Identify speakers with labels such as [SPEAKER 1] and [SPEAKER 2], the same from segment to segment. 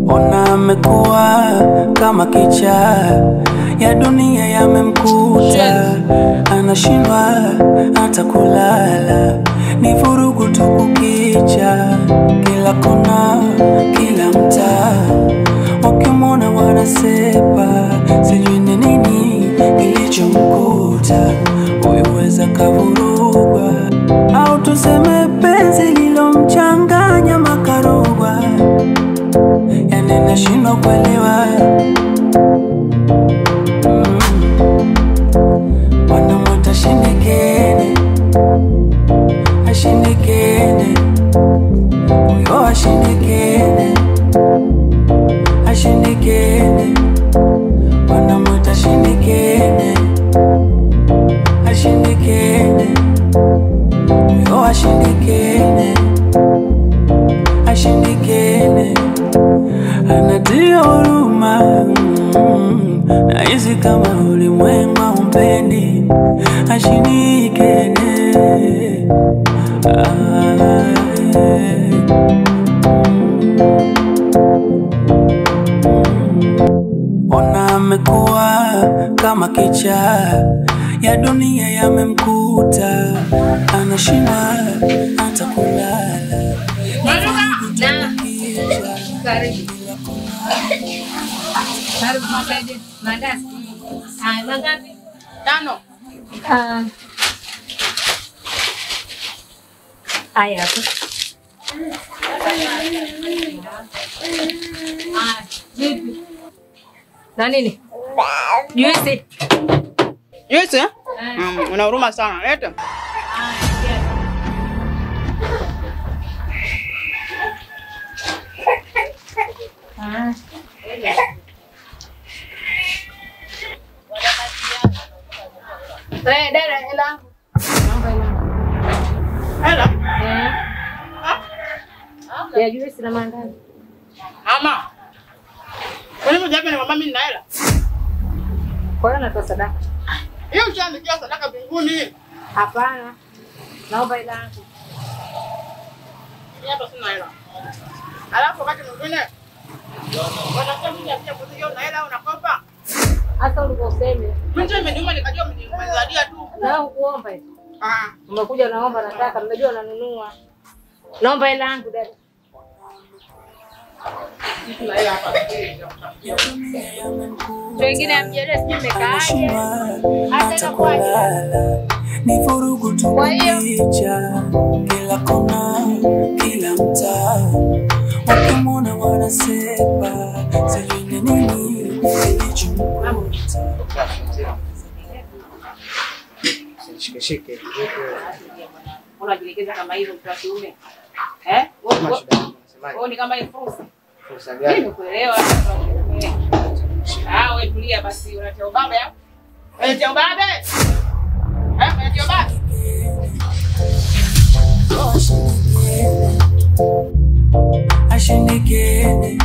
[SPEAKER 1] Ona amekuwa kama kichaa, ya dunia yamemkuta, anashindwa hata kulala, ni vurugu tu kukicha, kila kona, kila mtaa, wakimwona wanasepa, sijui ni nini kilichomkuta, huyu weza kavurugwa, au tuseme penzi lilomchanganya makarugwa, yani nashindwa kuelewa. Wanamwita shindikene, ashindikene, huyo ashindikene, ashindikene, wanamwita shindikene, ashindikene, huyo ashindikene, ashindikene, anatia huruma. Nahisi kama ulimwengu haumpendi, ashindikene. Ona amekuwa kama kichaa, ya dunia yamemkuta, anashindwa hata kulala.
[SPEAKER 2] Na karibu. Karibu msaidie. Mandazi. Haya, mangapi?
[SPEAKER 3] 5.
[SPEAKER 2] Haya hapo. Vipi? Na nini? Juisi.
[SPEAKER 3] Juisi? Una huruma sana. Leta.
[SPEAKER 2] Dada, hela.
[SPEAKER 3] Hela?
[SPEAKER 2] Ya juisi na mandazi.
[SPEAKER 3] Mama. Kwa nini unajua ni mama mimi nina hela?
[SPEAKER 2] Kwa hiyo natoa sadaka.
[SPEAKER 3] Hiyo ushaandikia sadaka mbinguni.
[SPEAKER 2] Hapana. Naomba hela yangu.
[SPEAKER 3] Mimi hapa sina hela. Alafu wakati mwingine wanasema mimi napiga muziki una hela unakopa.
[SPEAKER 2] Hata uliposema.
[SPEAKER 3] Mimi nimeniuma nikajua umenizadia tu.
[SPEAKER 2] Na hukuomba hiyo. Umekuja naomba nataka, nimejua unanunua. Naomba hela yangu dada. Wengine hamjelewa sijui mmekaaje. Hata inakuwaje?
[SPEAKER 1] Ni vurugu tu kukicha, kila kona, kila mtaa, wakimwona wanasepa, sijui ni nini kilichomkuta.
[SPEAKER 4] Shike.
[SPEAKER 3] Unajielekeza kama hivyo mtu wa kiume. Wewe ni kama ni fursa.
[SPEAKER 4] Fursa gani?
[SPEAKER 3] Mimi nakuelewa. Wewe tulia basi, unatia ubabe hapo. Unatia ubabe? Unatia ubabe?
[SPEAKER 1] Ashindikene,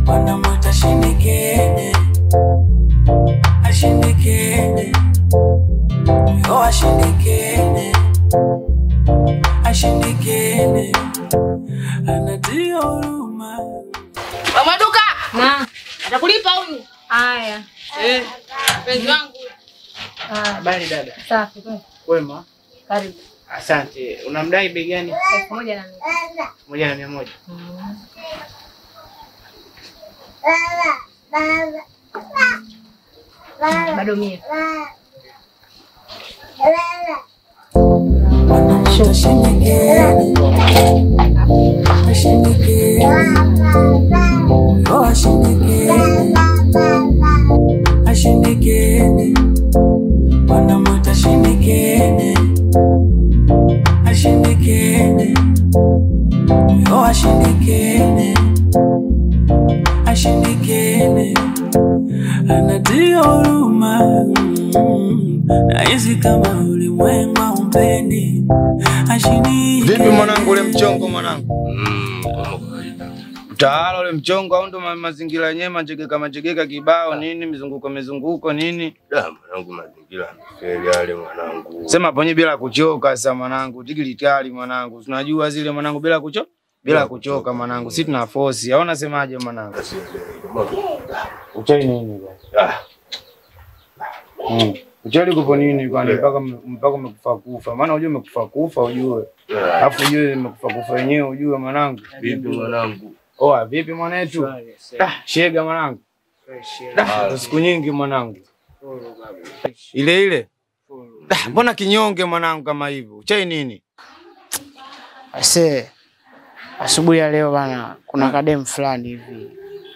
[SPEAKER 1] wanamwita shindikene, ashindikene, huyo ashindikene, ashindikene, anatia huruma.
[SPEAKER 3] Mama duka.
[SPEAKER 2] Na
[SPEAKER 3] atakulipa huyu.
[SPEAKER 2] Haya.
[SPEAKER 3] Mpenzi wangu.
[SPEAKER 4] Habari dada.
[SPEAKER 2] Safi.
[SPEAKER 4] Wema.
[SPEAKER 2] Karibu.
[SPEAKER 4] Asante. Unamdai bei gani?
[SPEAKER 2] 1100.
[SPEAKER 4] 1100.
[SPEAKER 2] Bado 100.
[SPEAKER 1] Ashindikene, wanamwita shindikene, ashindikene, huyo ashindikene, ashindikene, anatia huruma. Nahisi kama ulimwengu haumpendi, ashindikene.
[SPEAKER 4] Vipi mwanangu ule mchongo mwanangu? Mtaala ule mchongo au ndo mazingira yenyewe manjegeka manjegeka kibao nini mizunguko mizunguko nini?
[SPEAKER 5] Da mwanangu mazingira yamefeli yale mwanangu.
[SPEAKER 4] Sema ponye bila kuchoka sasa mwanangu, tigilitali mwanangu. Unajua zile mwanangu bila kuchoka? Bila kuchoka mwanangu, sisi tuna force. Au unasemaje mwanangu? Uchai nini bwana? Uchai kupo nini kwani mpaka umekufa kufa? Maana unajua umekufa kufa ujue. Alafu ujue umekufa kufa wenyewe ujue mwanangu.
[SPEAKER 5] Vipi mwanangu?
[SPEAKER 4] Oa vipi mwanetu? Shega mwanangu. Siku nyingi mwanangu. Ile ile. Mbona kinyonge mwanangu kama hivyo? Uchai nini?
[SPEAKER 3] Ase asubuhi ya leo bana kuna kadem fulani hivi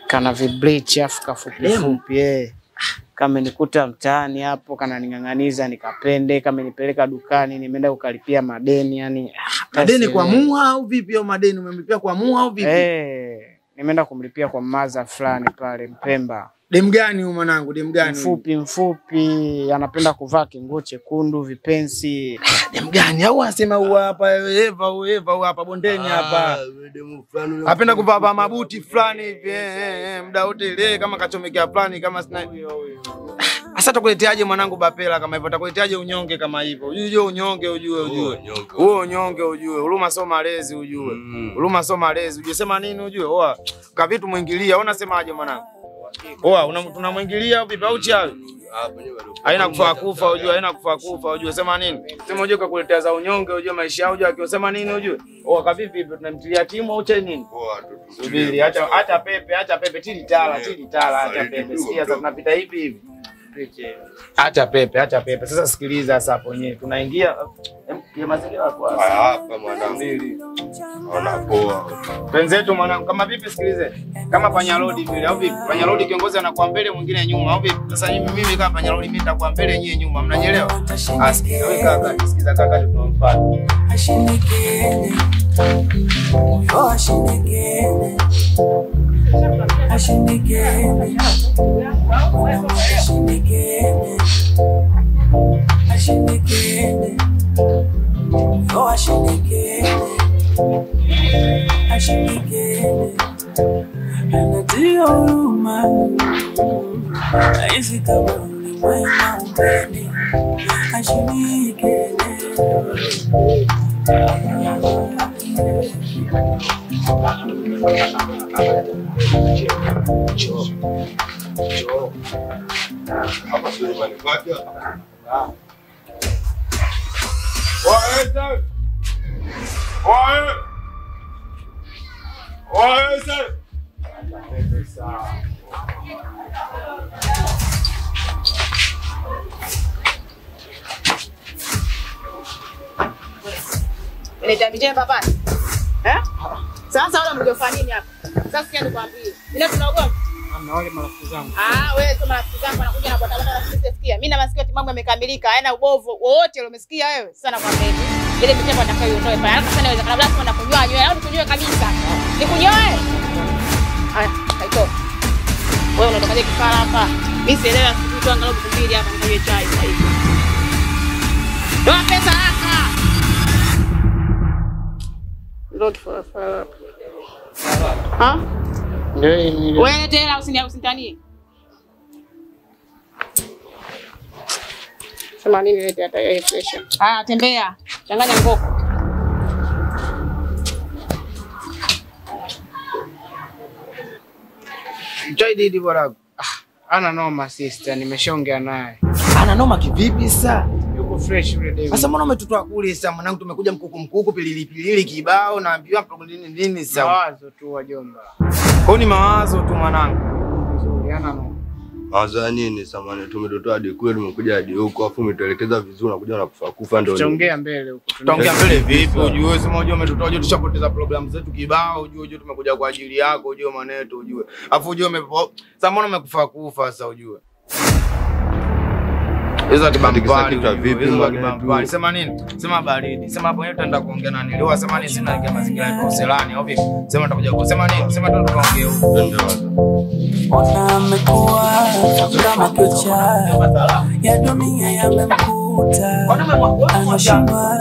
[SPEAKER 3] kana vibleach afu kafupi fupi eh. Kamenikuta mtaani hapo kananing'ang'aniza nikapende, kamenipeleka dukani nimeenda kukalipia madeni yani.
[SPEAKER 6] Madeni kwa muha au vipi au madeni umemlipia kwa muha au vipi?
[SPEAKER 3] Nimeenda kumlipia kwa maza fulani pale Mpemba.
[SPEAKER 6] Dem gani huyu mwanangu? Dem gani?
[SPEAKER 3] Mfupi mfupi, anapenda kuvaa kinguo chekundu, vipensi.
[SPEAKER 6] Dem gani? Au anasema huyu hapa Eva, huyu Eva huyu hapa bondeni hapa.
[SPEAKER 5] Demu fulani.
[SPEAKER 4] Anapenda kuvaa mabuti fulani hivi muda wote ile kama kachomekea fulani kama sina. Sasa takuleteaje mwanangu bapela kama hivyo? Takuleteaje unyonge kama hivyo? Ujue unyonge ujue ujue. Huo unyonge ujue. Huruma sio malezi ujue. Huruma sio malezi ujue. Sema nini ujue? Oa kavitu muingilia. Unasemaje mwanangu? Oa tunamuingilia vipi au chawi? Haina kufa kufa ujue, haina kufa kufa ujue. Sema nini? Sema ujue kakuletea za unyonge ujue maisha yao ujue akisema nini ujue? Oa kavipi vipi tunamtilia timu au cha nini?
[SPEAKER 5] Oa
[SPEAKER 4] subiri acha pepe, acha pepe tili tala, acha pepe. Sikia sasa tunapita hivi hivi. Acha pepe, acha pepe. Sasa sikiliza sasa hapo wenyewe. Tunaingia ya mazingira kwa
[SPEAKER 5] hapa mwanangu. Ona poa.
[SPEAKER 4] Wenzetu mwanangu kama vipi sikilize. Kama panya road vile au vipi? Panya road kiongozi anakuwa mbele mwingine nyuma au vipi? Sasa mimi kama panya road mimi nitakuwa mbele nyie nyuma. Mnanielewa? Asikiza wewe kaka, sikiza kaka tunamfuata.
[SPEAKER 1] Ashindikene. Oh ashindikene. Ashindikene. Ashindikene. Ashindikene. Oh ashindikene. Ashindikene. Anatia huruma. Nahisi kama ulimwengu haupendi. Ashindikene.
[SPEAKER 5] Hapa sio nyumbani kwake hapa. Oe sir.
[SPEAKER 3] Nitamjia papa. Eh? Sasa wala mngefanya nini hapa? Sasa sikia nikwambie. Mimi tunaogopa.
[SPEAKER 6] Amna wale marafiki zangu.
[SPEAKER 3] Wewe sio marafiki zangu anakuja na bwana bwana sikia. Mimi na masikio timamu yamekamilika, hayana ubovu wowote ule umesikia wewe. Sasa nakwambia hivi. Ile mitembo atakayoitoa pale. Alafu sana inawezekana labda na kunyoa nywele au nikunyoe kabisa. Nikunyoe? Haya, kaito. Wewe unatokaje kifara hapa? Mimi sielewi asubuhi tu angalau mbili hapa nikanywe chai sasa hivi. Toa pesa haraka. Lord for for. Ha?
[SPEAKER 6] Ndio.
[SPEAKER 3] Wewe tena usinitanie. Sema nini lete hata hiyo pressure. Haya tembea. Changanya ngoko.
[SPEAKER 4] Mchai didi bora.
[SPEAKER 6] Ana noma sister, nimeshaongea naye.
[SPEAKER 4] Ana noma kivipi sasa?
[SPEAKER 6] Yuko fresh yule David.
[SPEAKER 4] Sasa mbona umetutoa kule sasa mwanangu, tumekuja mkuku mkuku pilili pilili kibao naambiwa nini nini sasa.
[SPEAKER 6] Mawazo tu wajomba.
[SPEAKER 4] Kwa ni mawazo tu mwanangu.
[SPEAKER 6] Nzuri ana noma.
[SPEAKER 5] Mawazo ya nini samani, tumetotoa hadi kule tumekuja hadi huko afu umetuelekeza vizuri na kuja na kufa kufa ndio.
[SPEAKER 6] Tutaongea mbele huko.
[SPEAKER 4] Tutaongea mbele vipi? Ujue sema ujue umetutoa ujue tushapoteza program zetu kibao ujue ujue tumekuja kwa ajili yako ujue mwanetu ujue. Afu ujue sasa mbona umekufa kufa sasa ujue. Hizo kibambali vipi mwanetu? Sema nini? Sema baridi. Sema hapo yetu tutaenda kuongea nani? Leo sema nini sina ingia mazingira ya uselani au vipi? Sema tutakuja kusema nini? Sema tu tukaongee huko.
[SPEAKER 1] Ona amekuwa kama kichaa ya dunia yamemkuta, anashindwa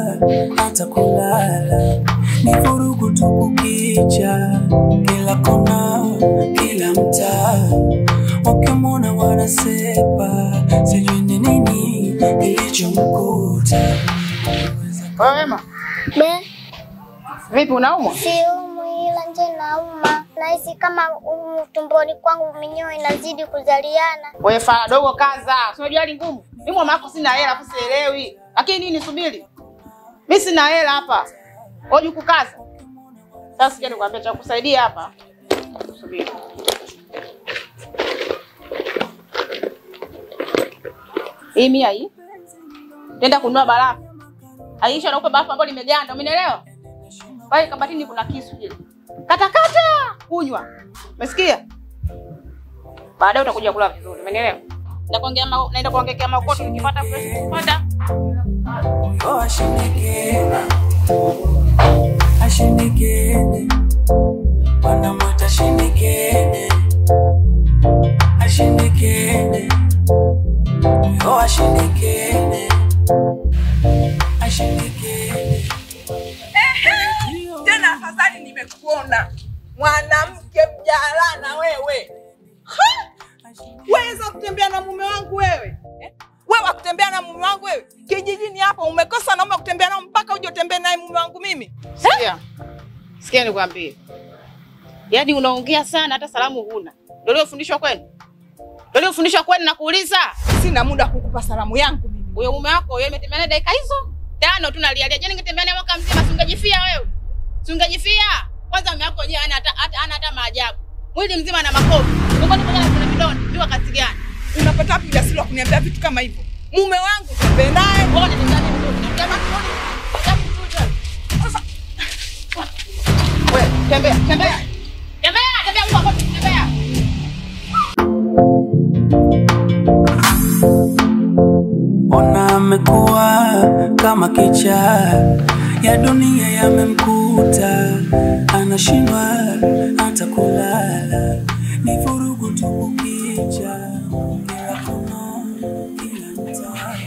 [SPEAKER 1] hata kulala, ni vurugu tu kukicha, kila kona kila mtaa, ukimwona wanasepa, sijui ni nini kilichomkuta.
[SPEAKER 3] Wewe Wema?
[SPEAKER 7] Be.
[SPEAKER 3] Vipi unaumwa?
[SPEAKER 7] Siumwi. Nahisi kama tumboni kwangu minyoo inazidi kuzaliana.
[SPEAKER 3] Wewe fara dogo kaza. Si unajua hali ngumu. Mimi mama yako sina hela afu sielewi. Lakini nini subiri? Mimi sina hela hapa. Hoji kukaza. Sasa sikia nikwambia cha kusaidia hapa. Subiri. Hii mia hii. Nenda kununua barafu. Aisha anakupa barafu ambayo limeganda, umenielewa? Pale kabatini kuna kisu kile. Kata kata kunywa. Umesikia? Baadaye utakuja kula vizuri, umenielewa? Naenda kuongea makoto nikipata fresh kupata.
[SPEAKER 1] Oh, ashindikene. Ashindikene. Wanamwita shindikene. Ashindikene. Oh, ashindikene. Ashindikene.
[SPEAKER 8] Tena afadhali nimekuona. Mwanamke mjalana wewe. Weza kutembea na mume wangu wewe? Wewe kutembea na mume wangu wewe? Kijijini hapo umekosa na mume kutembea nao mpaka uje utembee naye mume wangu mimi?
[SPEAKER 3] Sikia. Sikia nikwambie. Yaani unaongea sana hata salamu huna. Ndio uliofundishwa kwenu? Ndio uliofundishwa kwenu na kuuliza?
[SPEAKER 8] Sina muda kukupa salamu yangu mimi.
[SPEAKER 3] Huyo mume wako yeye ametembea naye dakika hizo 5 tu nalialia. Je, ningetembea naye mwaka mzima singejifia wewe? Singejifia? Kwanza mume wako yeye ana hata maajabu. Mwili mzima ana makovu. Uko ni kuna vidonda. Ni wakati gani?
[SPEAKER 8] Unapata wapi ujasiri wa kuniambia vitu kama hivyo? Mume wangu tembea naye.
[SPEAKER 3] Wewe unatembea naye vizuri. Kama tuone. Sasa. Wewe tembea, tembea. Tembea, tembea huko hapo tembea.
[SPEAKER 1] Ona amekuwa kama kichaa, ya dunia yamemkuta, anashindwa hata kulala, ni vurugu tu kukicha, kila kona, kila mtaa.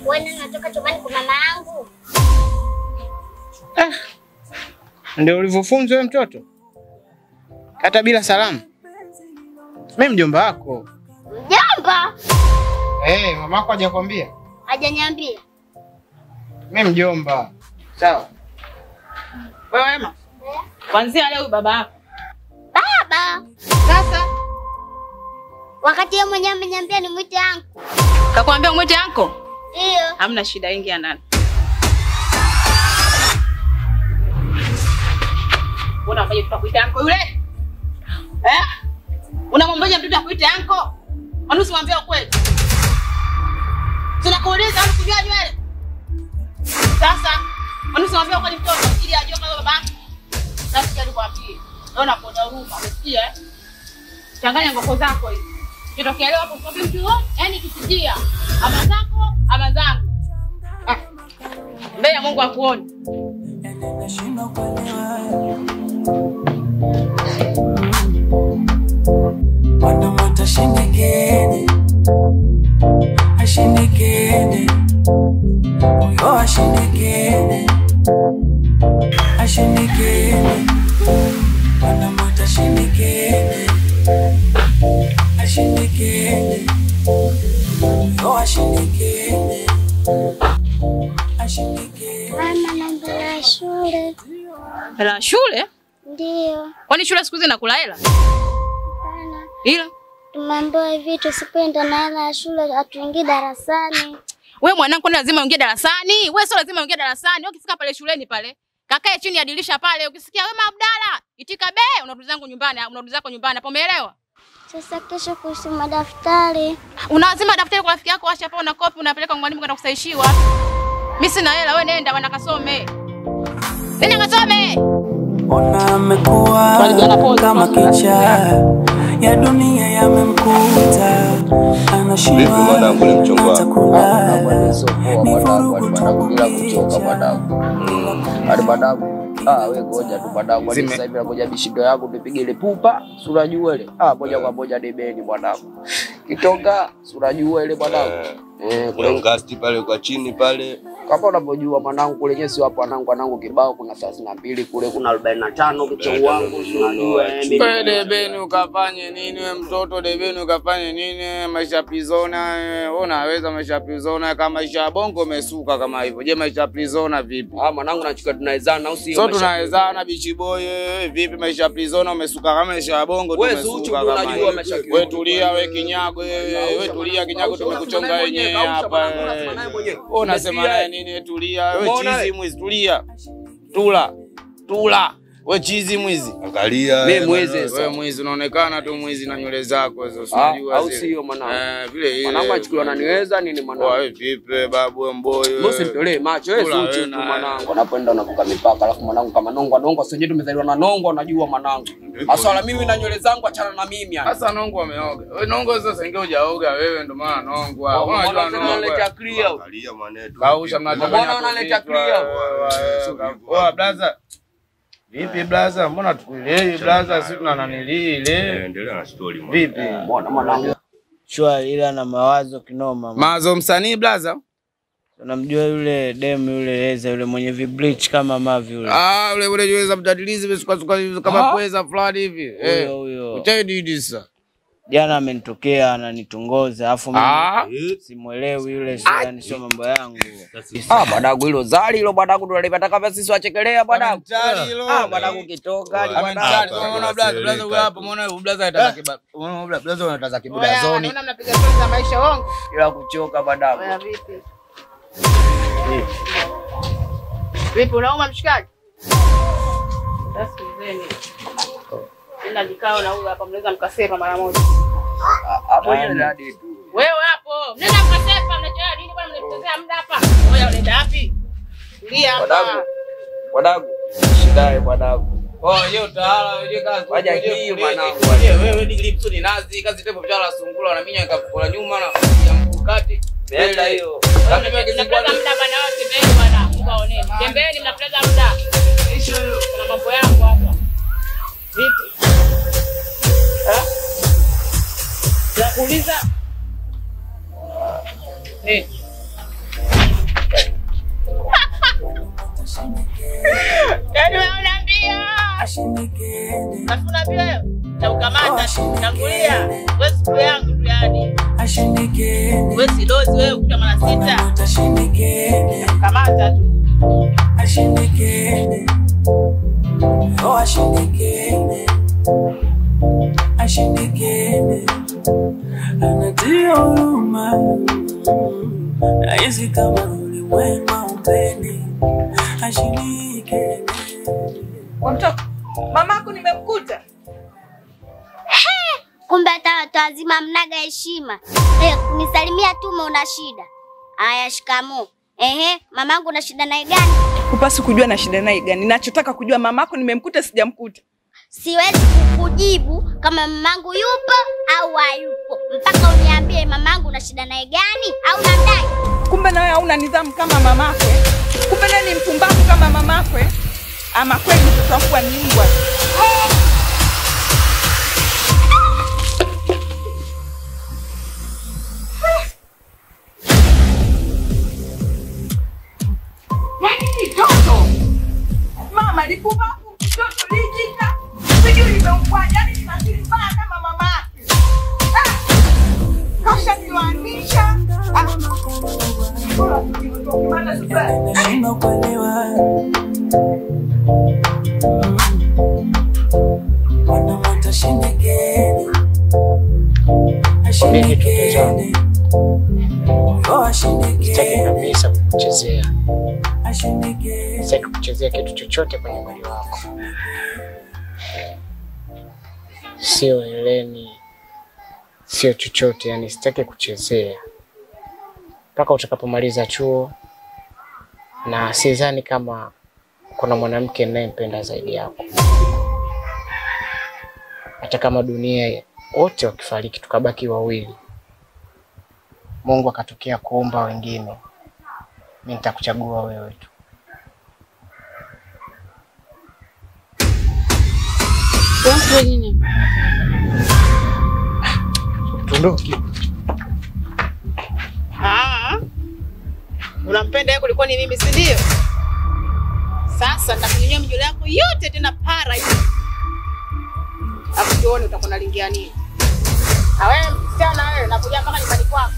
[SPEAKER 7] Wewe unatoka chumbani kwa mama yangu?
[SPEAKER 4] Ndio ulivyofunzwa wewe mtoto? Hata bila salamu. Mimi mjomba wako.
[SPEAKER 7] Mjomba?
[SPEAKER 4] Eh, mamako hajakwambia?
[SPEAKER 7] Hajaniambia.
[SPEAKER 4] Mimi mjomba. Sawa.
[SPEAKER 3] Wewe Wema. Kuanzia leo baba yako.
[SPEAKER 7] Baba.
[SPEAKER 3] Sasa
[SPEAKER 7] wakati yeye mwenyewe ameniambia nimuite anko.
[SPEAKER 3] Kakwambia umuite anko?
[SPEAKER 7] Ndio.
[SPEAKER 3] Hamna shida, ingia ndani. Unamwambia mtoto akuite anko yule? Eh? Unamwambia mtoto akuite anko? Kwani usimwambie ukweli? Tunakuuliza unakujua nywele? Sasa kwani usimwambie ukweli mtoto ili ajue kama baba? Sasa sikia nikwambie. Leo nakuona huruma, umesikia eh? Changanya ngoko zako hizi. Kitokea leo hapo kwa mtu wote, yani kisijia. Ama zako, ama zangu. Ah. Mbele ya Mungu akuone.
[SPEAKER 1] Nashindwa kuelewa. Wanamwita shindikene. Ashindikene. Oh, ashindikene. Ashindikene. Wanamwita shindikene. Ashindikene. Oh, ashindikene. Ashindikene.
[SPEAKER 7] Mama, naomba hela shule.
[SPEAKER 3] Hela shule?
[SPEAKER 7] Ndio.
[SPEAKER 3] Kwani shule siku hizi inakula hela?
[SPEAKER 7] Hapana.
[SPEAKER 3] Ila
[SPEAKER 7] tumeambiwa hivi tusipoenda na hela ya shule hatuingii darasani.
[SPEAKER 3] Wewe mwanangu, kwani lazima uingie darasani? Wewe sio lazima uingie darasani. Wewe ukifika pale shuleni pale, kakae chini ya dirisha pale, ukisikia wewe Abdalla, itika be, unarudi zangu nyumbani, unarudi zako nyumbani. Hapo umeelewa?
[SPEAKER 7] Sasa kesho kuhusu madaftari.
[SPEAKER 3] Unazima daftari kwa rafiki yako, acha hapo una kopi unapeleka kwa mwalimu kwenda kusahishiwa. Mimi sina hela, wewe nenda bwana kasome. Nenda kasome.
[SPEAKER 1] Ona amekuwa kama kichaa, ya dunia yamemkuta, anashindwa hata kulala, ni vurugu tu kukicha.
[SPEAKER 9] Ah, wewe ngoja tu mwanangu, sasa hivi ngoja mishindo yangu nipige ile pupa, sura jua ile. Ah, moja kwa moja debeni mwanangu. Kitoka sura jua ile mwanangu. Kule
[SPEAKER 5] August pale kwa chini pale.
[SPEAKER 9] Kama unavyojua mwanangu kule nyesi wapo wanangu kibao kuna 32 kule kuna 45 kichwa wangu unajua.
[SPEAKER 4] Wewe debeni ukafanye nini wewe mtoto debeni ukafanye nini maisha pizona wewe unaweza maisha pizona kama maisha ya bongo umesuka kama hivyo. Je, maisha pizona vipi?
[SPEAKER 9] Ah mwanangu nachukua tunaezana au sio?
[SPEAKER 4] So tunaezana bichi boy vipi maisha pizona umesuka kama maisha ya bongo tumesuka kama hivyo. Wewe tulia wewe kinyago wewe tulia kinyago tumekuchonga wenyewe hapa. Wewe unasema naye nini tulia wewe chizi mwizi tulia. Tula. Tula. Wewe chizi mwizi.
[SPEAKER 5] Angalia.
[SPEAKER 9] Mimi mwizi.
[SPEAKER 4] Wewe mwizi unaonekana tu mwizi na nywele zako hizo unajua.
[SPEAKER 9] Au sio mwanangu?
[SPEAKER 4] Vile ile.
[SPEAKER 9] Mwanangu achukuliwa ananiweza nini mwanangu?
[SPEAKER 4] Wewe vipi babu wewe mboyo.
[SPEAKER 9] Mimi usimtolee macho wewe suchi tu mwanangu. Unapoenda unavuka mipaka alafu mwanangu kama nongwa nongwa sio tumezaliwa na nongwa unajua mwanangu. Asala mimi na nywele zangu achana na mimi yani.
[SPEAKER 4] Sasa nongwa ameoga. Wewe nongwa sasa inge hujaoga wewe ndio maana nongwa.
[SPEAKER 9] Unajua nongwa. Clear.
[SPEAKER 5] Angalia mwanetu.
[SPEAKER 4] Kausha mnachanganya.
[SPEAKER 9] Mbona unaleta clear?
[SPEAKER 4] Wewe blaza. Vipi blaza, mbona tukuelewi blaza, sisi tuna nanilii ile.
[SPEAKER 5] Endelea na story mwana.
[SPEAKER 4] Vipi?
[SPEAKER 9] Mbona mwanangu?
[SPEAKER 10] Shwari ila na mawazo kinoma.
[SPEAKER 4] Mawazo msanii blaza?
[SPEAKER 10] Unamjua yule demu yule Eza yule mwenye vibleach kama mavi yule.
[SPEAKER 4] Ah, yule yule yule mtadilizi visuka suka kama pweza fulani hivi.
[SPEAKER 10] Eh. Huyo.
[SPEAKER 4] Utaidi sasa.
[SPEAKER 10] Jana amenitokea ananitongoza afu mimi simuelewi yule yani sio mambo yangu.
[SPEAKER 9] Ah bwanangu hilo zali hilo bwanangu tunalipata kama sisi wachekelea bwanangu. Ah bwanangu kitoka ni bwanangu.
[SPEAKER 4] Unaona blaza blaza huyo hapo unaona blaza anataka kiba. Unaona blaza anataka kibuda zoni.
[SPEAKER 3] Unaona mnapiga stori za maisha wangu.
[SPEAKER 9] Ila kuchoka bwanangu.
[SPEAKER 3] Vipi? Vipi unauma mshikaji? Sasa sikilizeni. Nina vikao na huyu hapa mnaweza mkasepa mara moja.
[SPEAKER 9] Hapo yeye ndani tu.
[SPEAKER 3] Wewe hapo, mnaweza mkasepa mnachelewa nini bwana mnapotezea muda hapa? Wewe unaenda wapi? Tulia hapa.
[SPEAKER 9] Mwanangu, shidae mwanangu.
[SPEAKER 4] Oh, yeye utaala wewe kazi.
[SPEAKER 9] Waja hii mwanangu.
[SPEAKER 4] Wewe digili ni nazi, kazi tepo mchala sungula na minya ikakula nyuma na mkukati.
[SPEAKER 9] Nenda hiyo.
[SPEAKER 3] Mnapoteza muda bwana wote tembeni bwana. Mungu aoneni. Tembeni mnapoteza muda. Kuna mambo yangu hapa. Vipi? Eh? Nakuuliza. Nini? Yaani wewe unaambia. Alafu unaambia wewe. Nitakukamata, tangulia. Wewe siku yangu tu yani. Wewe si dozi wewe kuta mara 6. Kamata tu.
[SPEAKER 1] Ashindikene anatia huruma nahisi kama ulimwengu haupendi. Ashindikene.
[SPEAKER 8] Mtoto, mamako nimemkuta.
[SPEAKER 7] Kumbe hata watu wazima mnaga heshima. Kunisalimia tu una shida. Aya, shikamoo. Ehe, mamangu una shida naye gani?
[SPEAKER 8] Hupasi kujua na shida naye gani. Ninachotaka kujua mamako nimemkuta sijamkuta.
[SPEAKER 7] Siwezi kukujibu kama mamangu yupo au hayupo. Mpaka uniambie mamangu una shida naye gani au unamdai.
[SPEAKER 8] Kumbe na wewe hauna nidhamu kama mamako. Kumbe nawe ni mpumbavu kama mamako. Ama kweli mtoto wangu ni mbwa. Yaani mtoto. Mama lipumbavu mtoto lijika. Sijui limeumbwaje, yaani ni akili mbaya kama mama yake. Kasha niwanisha. Bora
[SPEAKER 1] kuelewa. Wanamwita Shindikeni. Ashindikeni. Oh, ashindikeni.
[SPEAKER 11] Sitaki kabisa kukuchezea. Sitaki kukuchezea kitu chochote kwenye mwili wako. Sio heleni, sio chochote, yani sitaki kuchezea mpaka utakapomaliza chuo, na sidhani kama kuna mwanamke ninayempenda zaidi yako. Hata kama dunia wote wakifariki tukabaki wawili, Mungu akatokea kuomba wengine, mimi nitakuchagua wewe tu.
[SPEAKER 3] Wewe nini?
[SPEAKER 11] Tuondoke.
[SPEAKER 3] Ah. Unampenda yeye kuliko ni mimi, si ndio? Sasa nitakunyonya mjole yako yote tena para hiyo. Hapo tuone utakuwa unalingia nini. Na wewe msichana wewe, nakuja mpaka nyumbani kwako.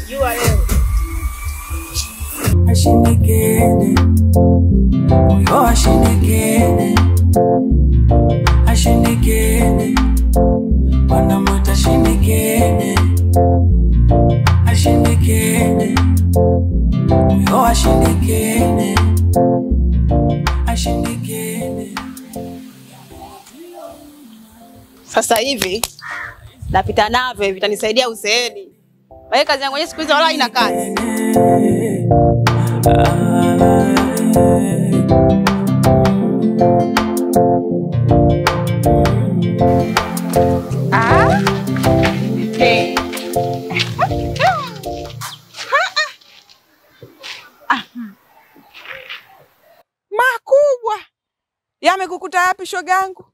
[SPEAKER 3] Jua leo.
[SPEAKER 1] Ashindikene. Oyo ashindikene. Ashindikene. Wanamwita ashindikene. Ashindikene. Oyo ashindikene. Ashindikene.
[SPEAKER 3] Sasa hivi napita navyo vitanisaidia uzeeni. Wewe kazi yangu yenyewe siku hizi wala haina kazi.
[SPEAKER 8] Ah? Hey. Makubwa. Yamekukuta wapi shoga yangu?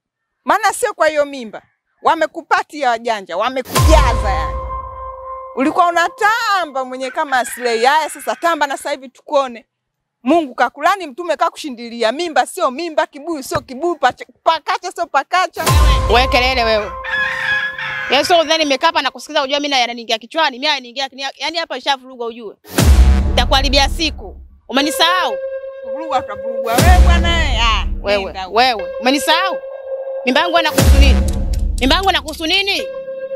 [SPEAKER 8] Maana sio kwa hiyo mimba. Wamekupatia wajanja, wamekujaza yani. Ulikuwa unatamba mwenye kama aslei. Haya sasa tamba na sasa hivi tukuone. Mungu kakulani, mtume kakushindilia. Mimba sio mimba, kibuyu sio kibuyu, pakacha sio pakacha.
[SPEAKER 3] Wewe kelele wewe. Yesu udhani nimekaa hapa na kusikiza unajua mimi yananiingia kichwani, mimi yananiingia yani hapa nishavuruga ujue. Nitakuharibia siku. Umenisahau?
[SPEAKER 8] Kuvuruga utavuruga wewe bwana. Ah,
[SPEAKER 3] wewe, wewe. Umenisahau? Mimba yangu inakuhusu nini? Mimba yangu inakuhusu nini?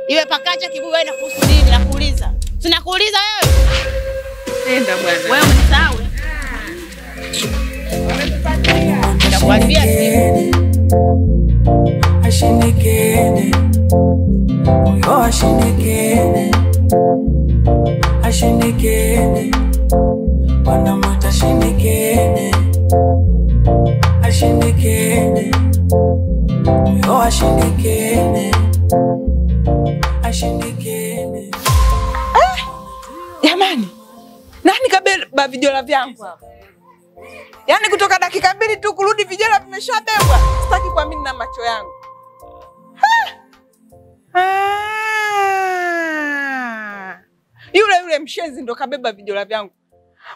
[SPEAKER 3] Iwe pakacha kibuyu wewe inakuhusu nini? Nakuuliza. Sinakuuliza wewe.
[SPEAKER 8] Nenda bwana.
[SPEAKER 3] Wewe umenisahau? Nitakuharibia siku.
[SPEAKER 1] Ashindikene. Oyo ashindikene. Ashindikene. Wanamwita ashindikene. Ashindikene. Oyo ashindikene. Ashindikene.
[SPEAKER 8] Jamani, nani kabeba vijola vyangu hapa? Yaani kutoka dakika 2 tu kurudi vijola vimeshabebwa. Sitaki kuamini na macho yangu. Yule yule mshenzi ndo kabeba vijola vyangu.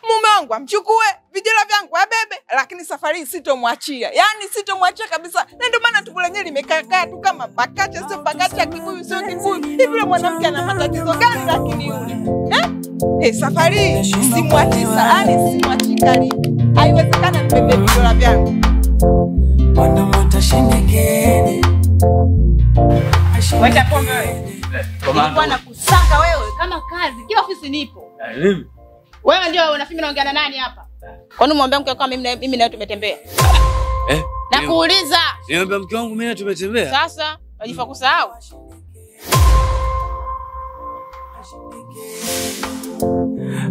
[SPEAKER 8] Mume wangu amchukue vijola vyangu abebe, lakini safari hii sitomwachia. Yaani sitomwachia kabisa. Na ndio maana tumbo lenyewe limekaa tu kama pakacha sio pakacha, kibuyu sio kibuyu. Hivi yule mwanamke ana matatizo gani lakini yule? Eh? Safari hii simwachi sana, simwachi karibu. Haiwezekana nibebe vijola vyangu.
[SPEAKER 1] Wanamwita shindikene.
[SPEAKER 3] Wacha pombe wewe. Nilikuwa nakusaka wewe kama kazi, kila ofisi nipo.
[SPEAKER 12] Mimi?
[SPEAKER 3] Wewe ndio unafikiri naongea na nani hapa? Kwani umwambia mke wako mimi na wewe tumetembea? Nakuuliza.
[SPEAKER 12] Niambia mke wangu mimi na tumetembea?
[SPEAKER 3] Sasa unajifa kusahau?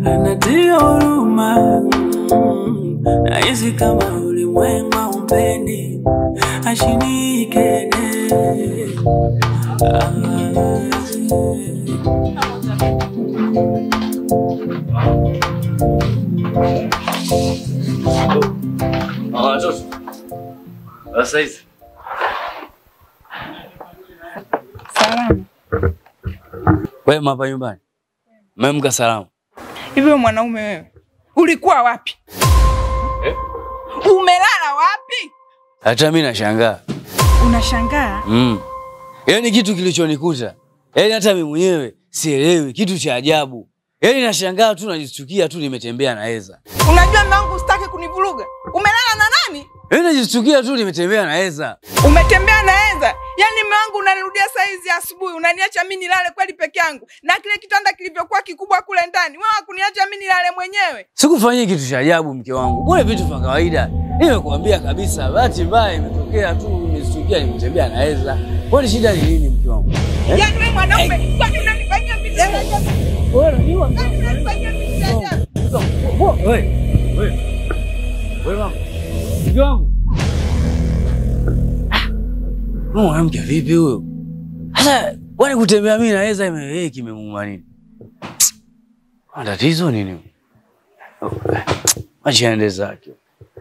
[SPEAKER 1] Anatia huruma. Nahisi kama ulimwengu haumpendi. Ashindikene.
[SPEAKER 12] Watoto. Sasa hizi.
[SPEAKER 8] Salama.
[SPEAKER 12] Wewe hapa nyumbani? Mmemka salama.
[SPEAKER 8] Hivi wewe mwanaume wewe, ulikuwa wapi? Umelala wapi?
[SPEAKER 12] Hata mimi nashangaa.
[SPEAKER 8] Unashangaa?
[SPEAKER 12] Yaani kitu kilichonikuta. Yaani hata mimi mwenyewe sielewi, kitu cha ajabu. Yaani nashangaa tu, najistukia tu nimetembea na Eza.
[SPEAKER 8] Unajua mume wangu usitaki kunivuruga. Umelala na nani?
[SPEAKER 12] Yaani najistukia tu nimetembea na Eza.
[SPEAKER 8] Umetembea na Eza? Yaani mume wangu unanirudia saa hizi asubuhi, unaniacha mimi nilale kweli peke yangu. Na kile kitanda kilivyokuwa kikubwa kule ndani, wewe hakuniacha mimi nilale mwenyewe.
[SPEAKER 12] Sikufanyia kitu cha ajabu mke wangu. Bora vitu vya kawaida. Nimekuambia kabisa, bahati mbaya imetokea tu, nimestukia nimetembea na Eza. Kwani shida ni nini mke wangu?
[SPEAKER 8] Yaani wewe mwanaume, kwani unanifanyia vitu vya ajabu?
[SPEAKER 12] Wewe unajua
[SPEAKER 8] unanifanyia vitu vya ajabu.
[SPEAKER 12] Wewe, wewe. Wewe mama. Mke wangu. Mwanamke vipi huyo? Sasa kwani kutembea mimi na Eza kimemuuma nini? Tatizo nini? Acha aende zake.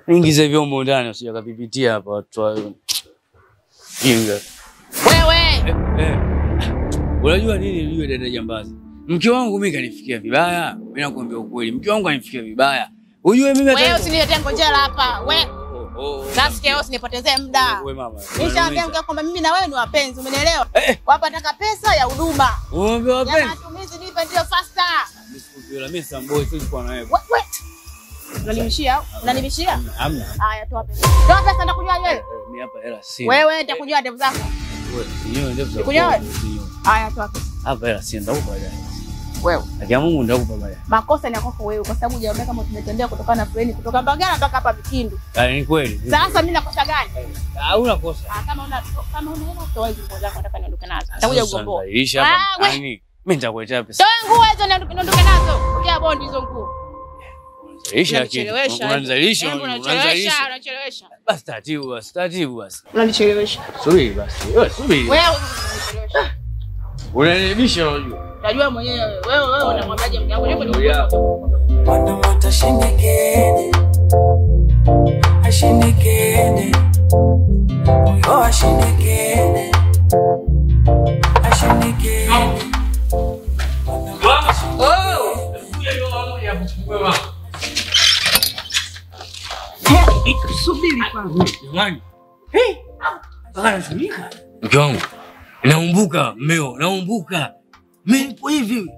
[SPEAKER 12] Niingize vyombo ndani usije kavipitia hapa watu wao. Jinga.
[SPEAKER 3] Wewe.
[SPEAKER 12] Unajua nini yule dada jambazi? Mke wangu mimi kanifikia vibaya. Mimi nakwambia ukweli. Mke wangu kanifikia vibaya. Unajua mimi
[SPEAKER 3] hata wewe usiniletee ngonjera hapa. Wewe. Sasa wewe usinipotezee muda.
[SPEAKER 12] Wewe mama.
[SPEAKER 3] Nishaambia mke kwamba mimi na wewe ni wapenzi, umenielewa? Wapa nataka pesa ya huduma.
[SPEAKER 12] Wewe wapenzi.
[SPEAKER 3] Ya matumizi nipe ndio faster.
[SPEAKER 12] Mimi sikujua mimi samboi siwezi kuwa na wewe.
[SPEAKER 3] Wewe. Unanibishia? Unanibishia?
[SPEAKER 12] Hamna.
[SPEAKER 3] Haya toa pesa. Toa pesa nitakunywa wewe.
[SPEAKER 12] Mimi hapa hela sina.
[SPEAKER 3] Wewe nitakunywa ndevu zako.
[SPEAKER 12] Wewe sinyoe ndevu zako.
[SPEAKER 3] Nikunywa? Haya toa pesa.
[SPEAKER 12] Hapa hela sina nitakupa baadaye.
[SPEAKER 3] Wewe.
[SPEAKER 12] Haki ya Mungu nitakupa baadaye.
[SPEAKER 3] Makosa ni yako wewe kwa sababu hujaambia kama tumetembea kutoka na fuleni kutoka Mbagala mpaka hapa Vikindu.
[SPEAKER 12] Ni kweli.
[SPEAKER 3] Sasa mimi nakosa gani?
[SPEAKER 12] Huna kosa.
[SPEAKER 3] Kama una hela toa hizo nguo zako nataka niondoke nazo. Nitakuja kugomboa.
[SPEAKER 12] Hapa. Mimi nitakuletea pesa.
[SPEAKER 3] Toa nguo hizo niondoke nazo. Ongea bondi hizo nguo.
[SPEAKER 12] Unanizalisha. Unanizalisha.
[SPEAKER 3] Unachelewesha.
[SPEAKER 12] Basi taratibu basi, taratibu basi.
[SPEAKER 3] Unanichelewesha.
[SPEAKER 12] Subiri basi. Wewe subiri.
[SPEAKER 3] Wewe unanichelewesha.
[SPEAKER 12] Unanibisha unajua.
[SPEAKER 3] Unajua mwenyewe wewe unamwambiaje mke wangu? Nipo
[SPEAKER 1] Wanda ashindikene. Ashindikene. Oh ashindikene. Ashindikene.
[SPEAKER 12] Oh! Kuja leo mama ya kuchukua mama.
[SPEAKER 8] Subiri kwanza.
[SPEAKER 12] Jamani. Hey! Baka nashughulika. Mke wangu, naumbuka mmeo, naumbuka. Mimi nipo hivi.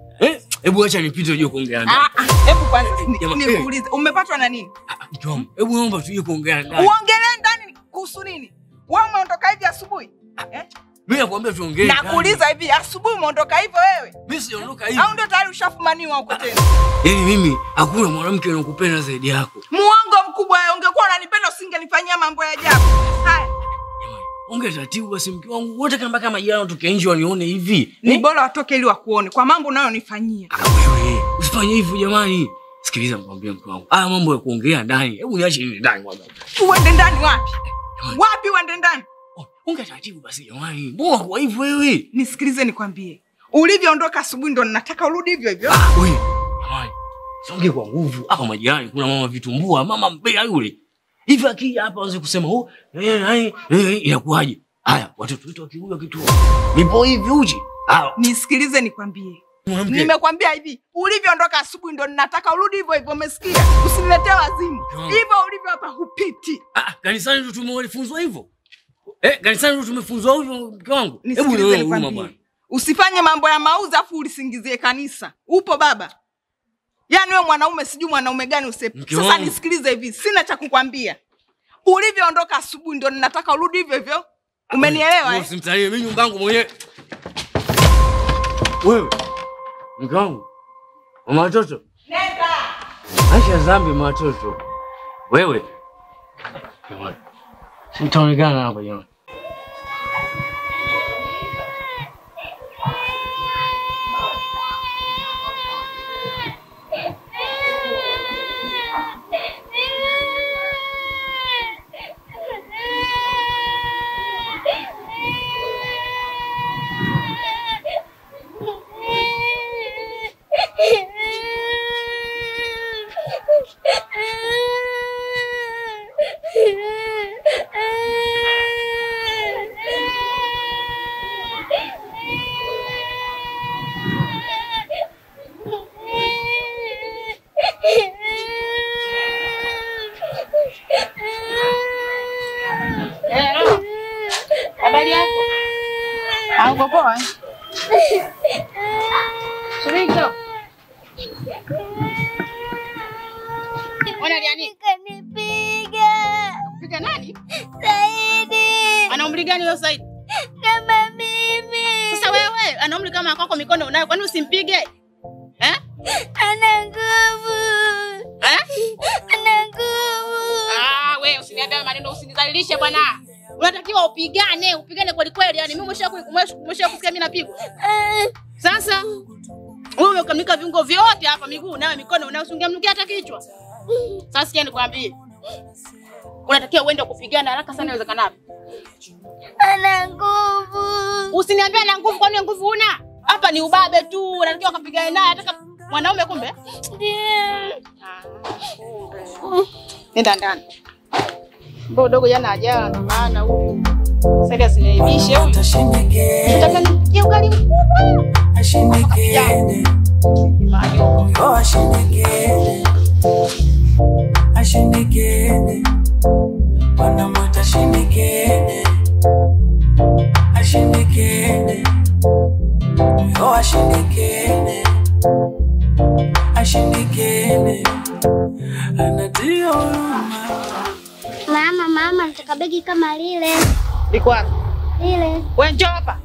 [SPEAKER 12] Hebu acha nipite uje kuongea ndani.
[SPEAKER 8] Hebu kwanza nikuulize, umepatwa na nini?
[SPEAKER 12] Mke wangu, hebu naomba tuje kuongea ndani.
[SPEAKER 8] Uongelee ndani kuhusu nini? Wewe umeondoka hivi asubuhi?
[SPEAKER 12] Mimi nakwambia tuongee.
[SPEAKER 8] Nakuuliza hivi asubuhi umeondoka hivyo wewe?
[SPEAKER 12] Mimi sijaondoka hivi.
[SPEAKER 8] Au ndio tayari ushafumaniwa huko tena?
[SPEAKER 12] Yaani mimi hakuna mwanamke anayekupenda zaidi yako.
[SPEAKER 8] Muongo mkubwa wewe, ungekuwa unanipenda usingenifanyia mambo ya ajabu. Haya.
[SPEAKER 12] Jamani, ongea taratibu basi mke wangu. Wote kama kama majirani watoke nje wanione hivi.
[SPEAKER 8] Ni bora watoke ili wakuone kwa mambo unayonifanyia.
[SPEAKER 12] Wewe, usifanye hivyo jamani. Sikiliza nikwambie mke wangu. Haya mambo ya kuongea ndani. Hebu niache mimi ndani kwanza.
[SPEAKER 8] Uende ndani wapi? Wapi uende ndani?
[SPEAKER 12] Ongea taratibu basi jamani. Mbona kwa hivyo wewe?
[SPEAKER 8] Nisikilize nikwambie. Ulivyoondoka asubuhi ndo ninataka urudi hivyo hivyo.
[SPEAKER 12] Wewe, jamani. Songe kwa nguvu. Hapa majirani kuna mama vitumbua, mama mbea yule. Hivi akija hapa aanze kusema, "Oh, inakuaje?" Haya, watoto wetu wakikuja kituo. Nipo hivi uji.
[SPEAKER 8] Nisikilize nikwambie. Nimekwambia hivi, ulivyoondoka asubuhi ndo ninataka urudi hivyo hivyo, umesikia? Usiniletee wazimu. Hivyo ulivyo hapa hupiti.
[SPEAKER 12] Kanisani ndo tumefunzwa hivyo. Kanisani ndo tumefunzwa hivyo mke wangu. Hebu nione huruma bwana.
[SPEAKER 8] Usifanye mambo ya mauza afu ulisingizie kanisa. Upo baba? Yaani wewe mwanaume sijui mwanaume gani usepe. Sasa nisikilize hivi, sina cha kukwambia. Ulivyoondoka asubuhi ndo ninataka urudi hivyo hivyo. Umenielewa eh?
[SPEAKER 12] Usimtalie mimi nyumba yangu mwenyewe. Wewe. Mke wangu. Mama watoto.
[SPEAKER 8] Nenda.
[SPEAKER 12] Acha dhambi mama watoto. Wewe. Jamani. Sitaonekana hapa jamani.
[SPEAKER 3] Habari yako? Uko poa? Subiri kidogo. Unalia nini?
[SPEAKER 7] Kanipiga.
[SPEAKER 3] Kupiga nani?
[SPEAKER 7] Saidi.
[SPEAKER 3] Ana umri gani huyo Saidi?
[SPEAKER 7] Kama mimi.
[SPEAKER 3] Sasa wewe ana umri kama kwako, mikono unayo, kwani usimpige?
[SPEAKER 7] Ana nguvu. Ana nguvu.
[SPEAKER 3] Wewe usiniambie maneno, usinizalilishe bwana. Unatakiwa upigane, upigane kweli kweli. Yaani mimi umesha kusikia mimi napigwa. Sasa wewe umekamilika viungo vyote hapa, miguu nayo, mikono nayo, usingemnukia hata kichwa. Sasa sikia nikwambie. Unatakiwa uende kupigana haraka sana iwezekanavyo.
[SPEAKER 7] Ana nguvu.
[SPEAKER 3] Usiniambie ana nguvu, kwani nguvu una? Hapa ni ubabe tu, unatakiwa kupigana naye hata mwanaume kumbe?
[SPEAKER 7] Ndio.
[SPEAKER 3] Nenda ndani. Mbona dogo jana ajala ndo maana huyu. Sasa asiniaibishe huyu. Nataka nipikie ugali mkubwa.
[SPEAKER 1] Ashindikene. Oh, ashindikene. Ashindikene. Wanamwita shindikene. Ashindikene. Oh, ashindikene. Ashindikene. Anatia huruma.
[SPEAKER 7] Mama, mama, nataka begi kama lile.
[SPEAKER 3] Liko wapi?
[SPEAKER 7] Lile.
[SPEAKER 3] Wewe njoo hapa.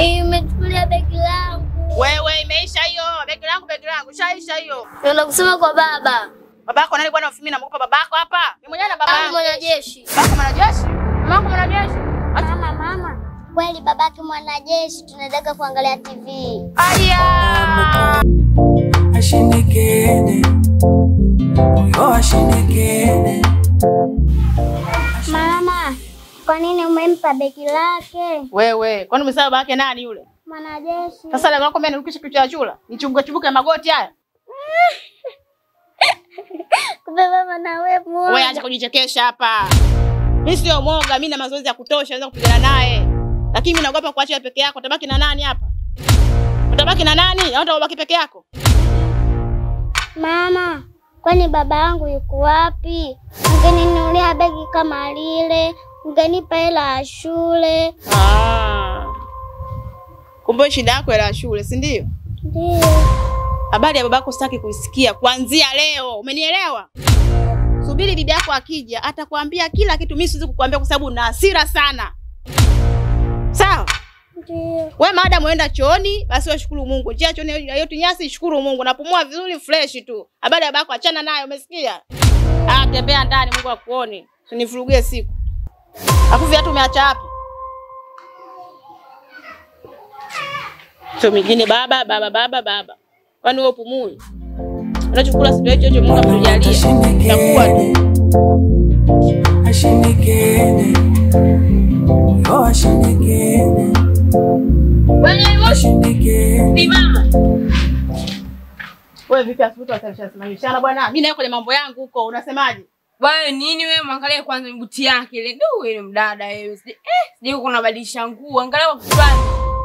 [SPEAKER 7] Imechukulia begi langu.
[SPEAKER 3] Wewe imeisha hiyo. Begi langu, shaisha hiyo.
[SPEAKER 7] Nenda kusema kwa baba.
[SPEAKER 3] Babako nani bwana? Mimi namuogopa babako hapa. Mimi mwenyewe na babako.
[SPEAKER 7] Mwanajeshi.
[SPEAKER 3] Babako mwanajeshi? Mamako mwanajeshi?
[SPEAKER 7] Mama, mama. Kweli babake mwanajeshi, tunataka kuangalia TV.
[SPEAKER 3] Aya!
[SPEAKER 1] Ashindikene. Oh, ashindikene.
[SPEAKER 7] Mama, kwa nini umempa begi lake?
[SPEAKER 3] Wewe, kwani umesema babake nani yule?
[SPEAKER 7] Mwanajeshi.
[SPEAKER 3] Sasa leo nakwambia nirukishe kichwa cha chura. Nichunguke chubuke magoti haya.
[SPEAKER 7] Kumbe mama na wewe muone.
[SPEAKER 3] Wewe acha kujichekesha hapa. Mimi sio mwoga, mimi na mazoezi ya kutosha naweza kupigana naye. Lakini mimi naogopa kuacha peke yako. Utabaki na nani hapa? Utabaki na nani? Au utabaki peke yako?
[SPEAKER 7] Mama, kwani baba yangu yuko wapi? Ungeninunulia begi kama lile, ungenipa hela ya shule.
[SPEAKER 3] Ah. Kumbe shida yako hela ya shule, si ndio?
[SPEAKER 7] Ndio.
[SPEAKER 3] Habari ya babako sitaki kuisikia kuanzia leo. Umenielewa? Subiri bibi yako akija atakwambia kila kitu. Mimi siwezi kukuambia kwa sababu una hasira sana. Sawa?
[SPEAKER 7] Ndio.
[SPEAKER 3] Wewe maadamu unaenda chooni, basi wewe shukuru Mungu. Njia chooni yote nyasi, shukuru Mungu. Napumua vizuri fresh tu. Habari ya babako achana nayo, umesikia? Ah, tembea ndani Mungu akuone. Usinivurugie siku. Afu viatu umeacha wapi? Sio mingine baba baba baba baba. Kwani wewe upumui? Unachokula sio hicho hicho Mungu amtujalia. Itakuwa tu.
[SPEAKER 1] Ashindikene. Oh, ashindikene.
[SPEAKER 2] Wewe
[SPEAKER 1] ashindikene.
[SPEAKER 2] Ni mama.
[SPEAKER 3] Wewe vipi asubuhi utasimamishana bwana? Mimi nayo kwenye mambo yangu huko, unasemaje?
[SPEAKER 13] Wewe nini wewe, mwangalie kwanza mbuti yake ile. Ndio wewe mdada wewe. Sijui kuna badilisha nguo, angalau kufanya.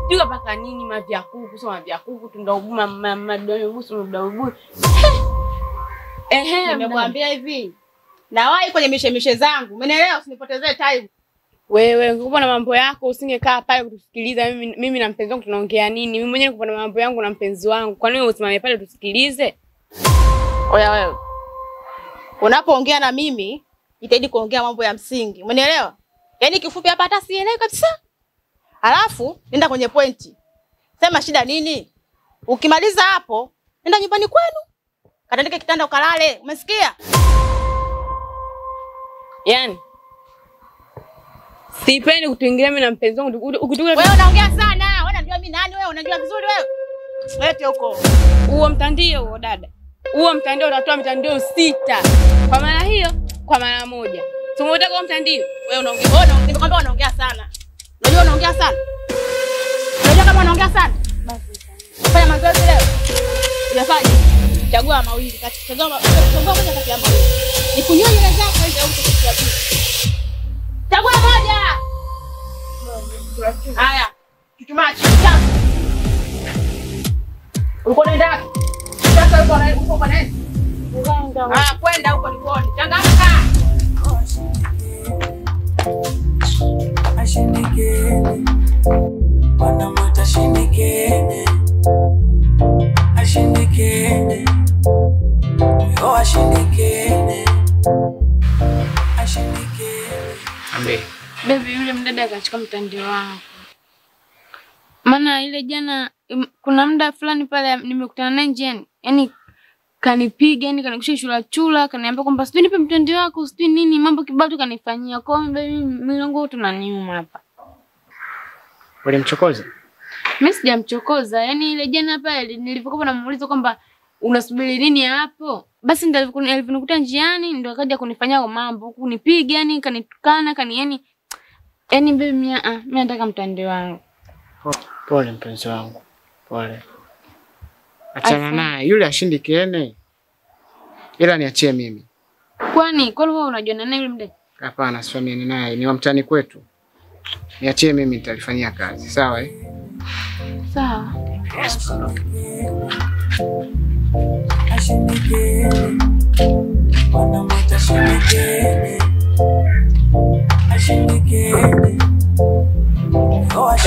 [SPEAKER 13] Sijui paka nini mavya kuku, sio mavya kuku tundaubuma mama busu mdaubu. Ehe,
[SPEAKER 3] nimekuambia hivi. Nawahi kwenye mishemishe zangu. Umeelewa? Usinipotezee time.
[SPEAKER 13] Wewe ungekuwa na mambo yako usingekaa pale kutusikiliza mimi na mpenzi wangu tunaongea nini? Mimi mwenyewe niko na mambo yangu na mpenzi wangu. Kwa nini usimame pale tusikilize?
[SPEAKER 3] Oya wewe. Unapoongea na mimi, jitahidi kuongea mambo ya msingi. Umeelewa? Yaani kifupi hapa hata sielewi kabisa. Alafu nenda kwenye pointi. Sema shida nini? Ukimaliza hapo, nenda nyumbani kwenu. Katandike kitanda ukalale. Umesikia?
[SPEAKER 13] Yaani sipendi kutuingilia mimi na mpenzi wangu.
[SPEAKER 3] Wewe unaongea sana. Wewe unajua mimi nani wewe? Unajua vizuri wewe. Lete huko.
[SPEAKER 13] Huo mtandio huo dada. Huo mtandio utatoa mitandio 6. Kwa maana hiyo, kwa mara moja. Tumeutaka huo mtandio.
[SPEAKER 3] Wewe unaongea. Wewe nimekwambia unaongea sana. Unajua unaongea sana? Unajua kama unaongea sana?
[SPEAKER 13] Basi.
[SPEAKER 3] Fanya mazoezi leo. Unafanya. Chagua mawili kati. Chagua moja kati ya mawili. Nikunywe nywele zako hizo au kukutia pili. Chagua moja. Haya. Chuchumaa chini sasa. Ulikuwa unaenda wapi? Sasa ulikuwa unaenda huko kwa nani? Ah, kwenda huko nikuone. Changamka.
[SPEAKER 1] Ashindikene. Wanamwita shindikene. Ashindikene. Oh, ashindikene. Ashindikene.
[SPEAKER 11] Ambe.
[SPEAKER 13] Baby, yule mdada akachukua mtandio wangu. Maana ile jana kuna muda fulani pale nimekutana naye njiani. Yaani kanipiga, yani kanikusha chula chula, kaniambia kwamba sijui nipe mtandio wako, sijui nini, mambo kibao tu kanifanyia. Kwa hiyo baby, milango tunaniuma hapa.
[SPEAKER 11] Ulimchokoza?
[SPEAKER 13] Mimi sijamchokoza. Yaani ile jana pale nilivyokuwa namuuliza kwamba unasubiri nini hapo? Basi ndio alivyonikuta njiani ndio akaja kunifanyia mambo, kunipiga, yani kanitukana, kani yani baby mimi nataka mtandao wangu.
[SPEAKER 11] Pole mpenzi wangu. Pole. Achana naye, yule ashindi kiene. Ila niachie mimi.
[SPEAKER 13] Kwani kwa nini unajua na yule mdada?
[SPEAKER 11] Hapana, sifahamiani naye, ni wa mtani kwetu. Niachie mimi nitalifanyia kazi, sawa eh?
[SPEAKER 13] Sawa.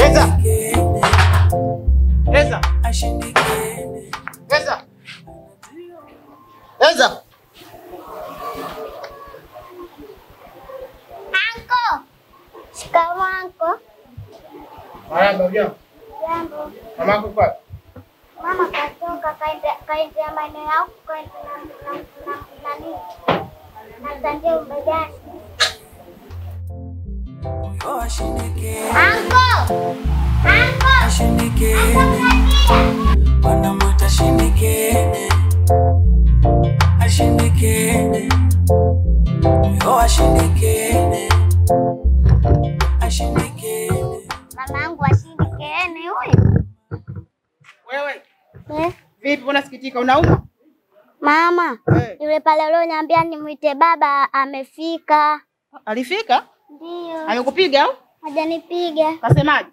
[SPEAKER 4] Eza. Eza. Eza. Eza.
[SPEAKER 7] Anko. Shikamoo anko.
[SPEAKER 11] Marhaba jambo.
[SPEAKER 7] Jambo.
[SPEAKER 11] Mama yako kwa?
[SPEAKER 7] Mama katoka kaenda maeneo yao kaenda na nani? Na tangia mbegani. Anko. Anko.
[SPEAKER 1] Wanamwita shindikene. Ashindikene. Oh ashindikene. Ashindikene.
[SPEAKER 7] Mamangu ashindikene huyu.
[SPEAKER 3] Wewe. Vipi mbona sikitika unauma?
[SPEAKER 7] Mama, yule pale ulioniambia nimuite baba amefika.
[SPEAKER 3] Alifika?
[SPEAKER 7] Ndio.
[SPEAKER 3] Amekupiga au?
[SPEAKER 7] Hajanipiga.
[SPEAKER 3] Kasemaje?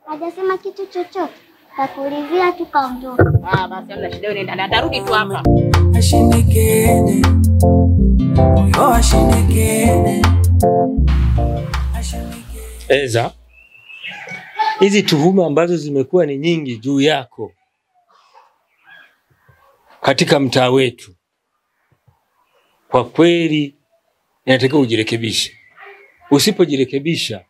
[SPEAKER 7] Hajasema kitu chochote. Kakulizia tu kaondoka.
[SPEAKER 3] Ah, basi hamna shida, wewe nenda. Atarudi tu hapa.
[SPEAKER 1] Ashindikene. Oh ashindikene.
[SPEAKER 14] Eza, hizi tuhuma ambazo zimekuwa ni nyingi juu yako katika mtaa wetu, kwa kweli inatakiwa ujirekebishe. Usipojirekebisha,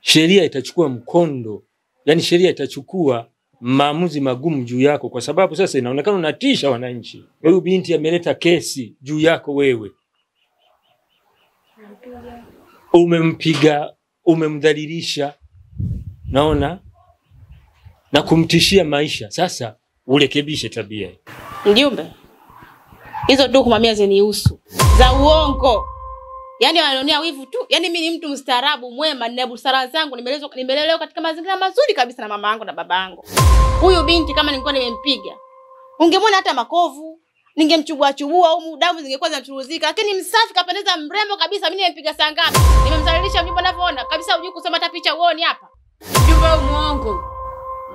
[SPEAKER 14] sheria itachukua mkondo, yani sheria itachukua maamuzi magumu juu yako, kwa sababu sasa inaonekana unatisha wananchi. Huyu binti ameleta kesi juu yako wewe. Umempiga, umemdhalilisha, naona, na kumtishia maisha. Sasa urekebishe tabia hii.
[SPEAKER 3] Mjumbe, hizo tuhuma mimi zinihusu za uongo. Yaani wananionea wivu tu. Yaani mimi ni mtu mstaarabu, mwema, nina busara zangu, nimelelewa katika mazingira mazuri kabisa na mama yangu na baba yangu. Huyu binti kama ningekuwa nimempiga, ungemwona hata makovu, ningemchubua chubua au damu zingekuwa zinachuruzika, lakini msafi kapendeza, mrembo kabisa. Mimi nimempiga saa ngapi? Nimemzalilisha mjumbe ninavyoona kabisa, hujui kusoma hata picha uone hapa.
[SPEAKER 13] Mjumbe muongo.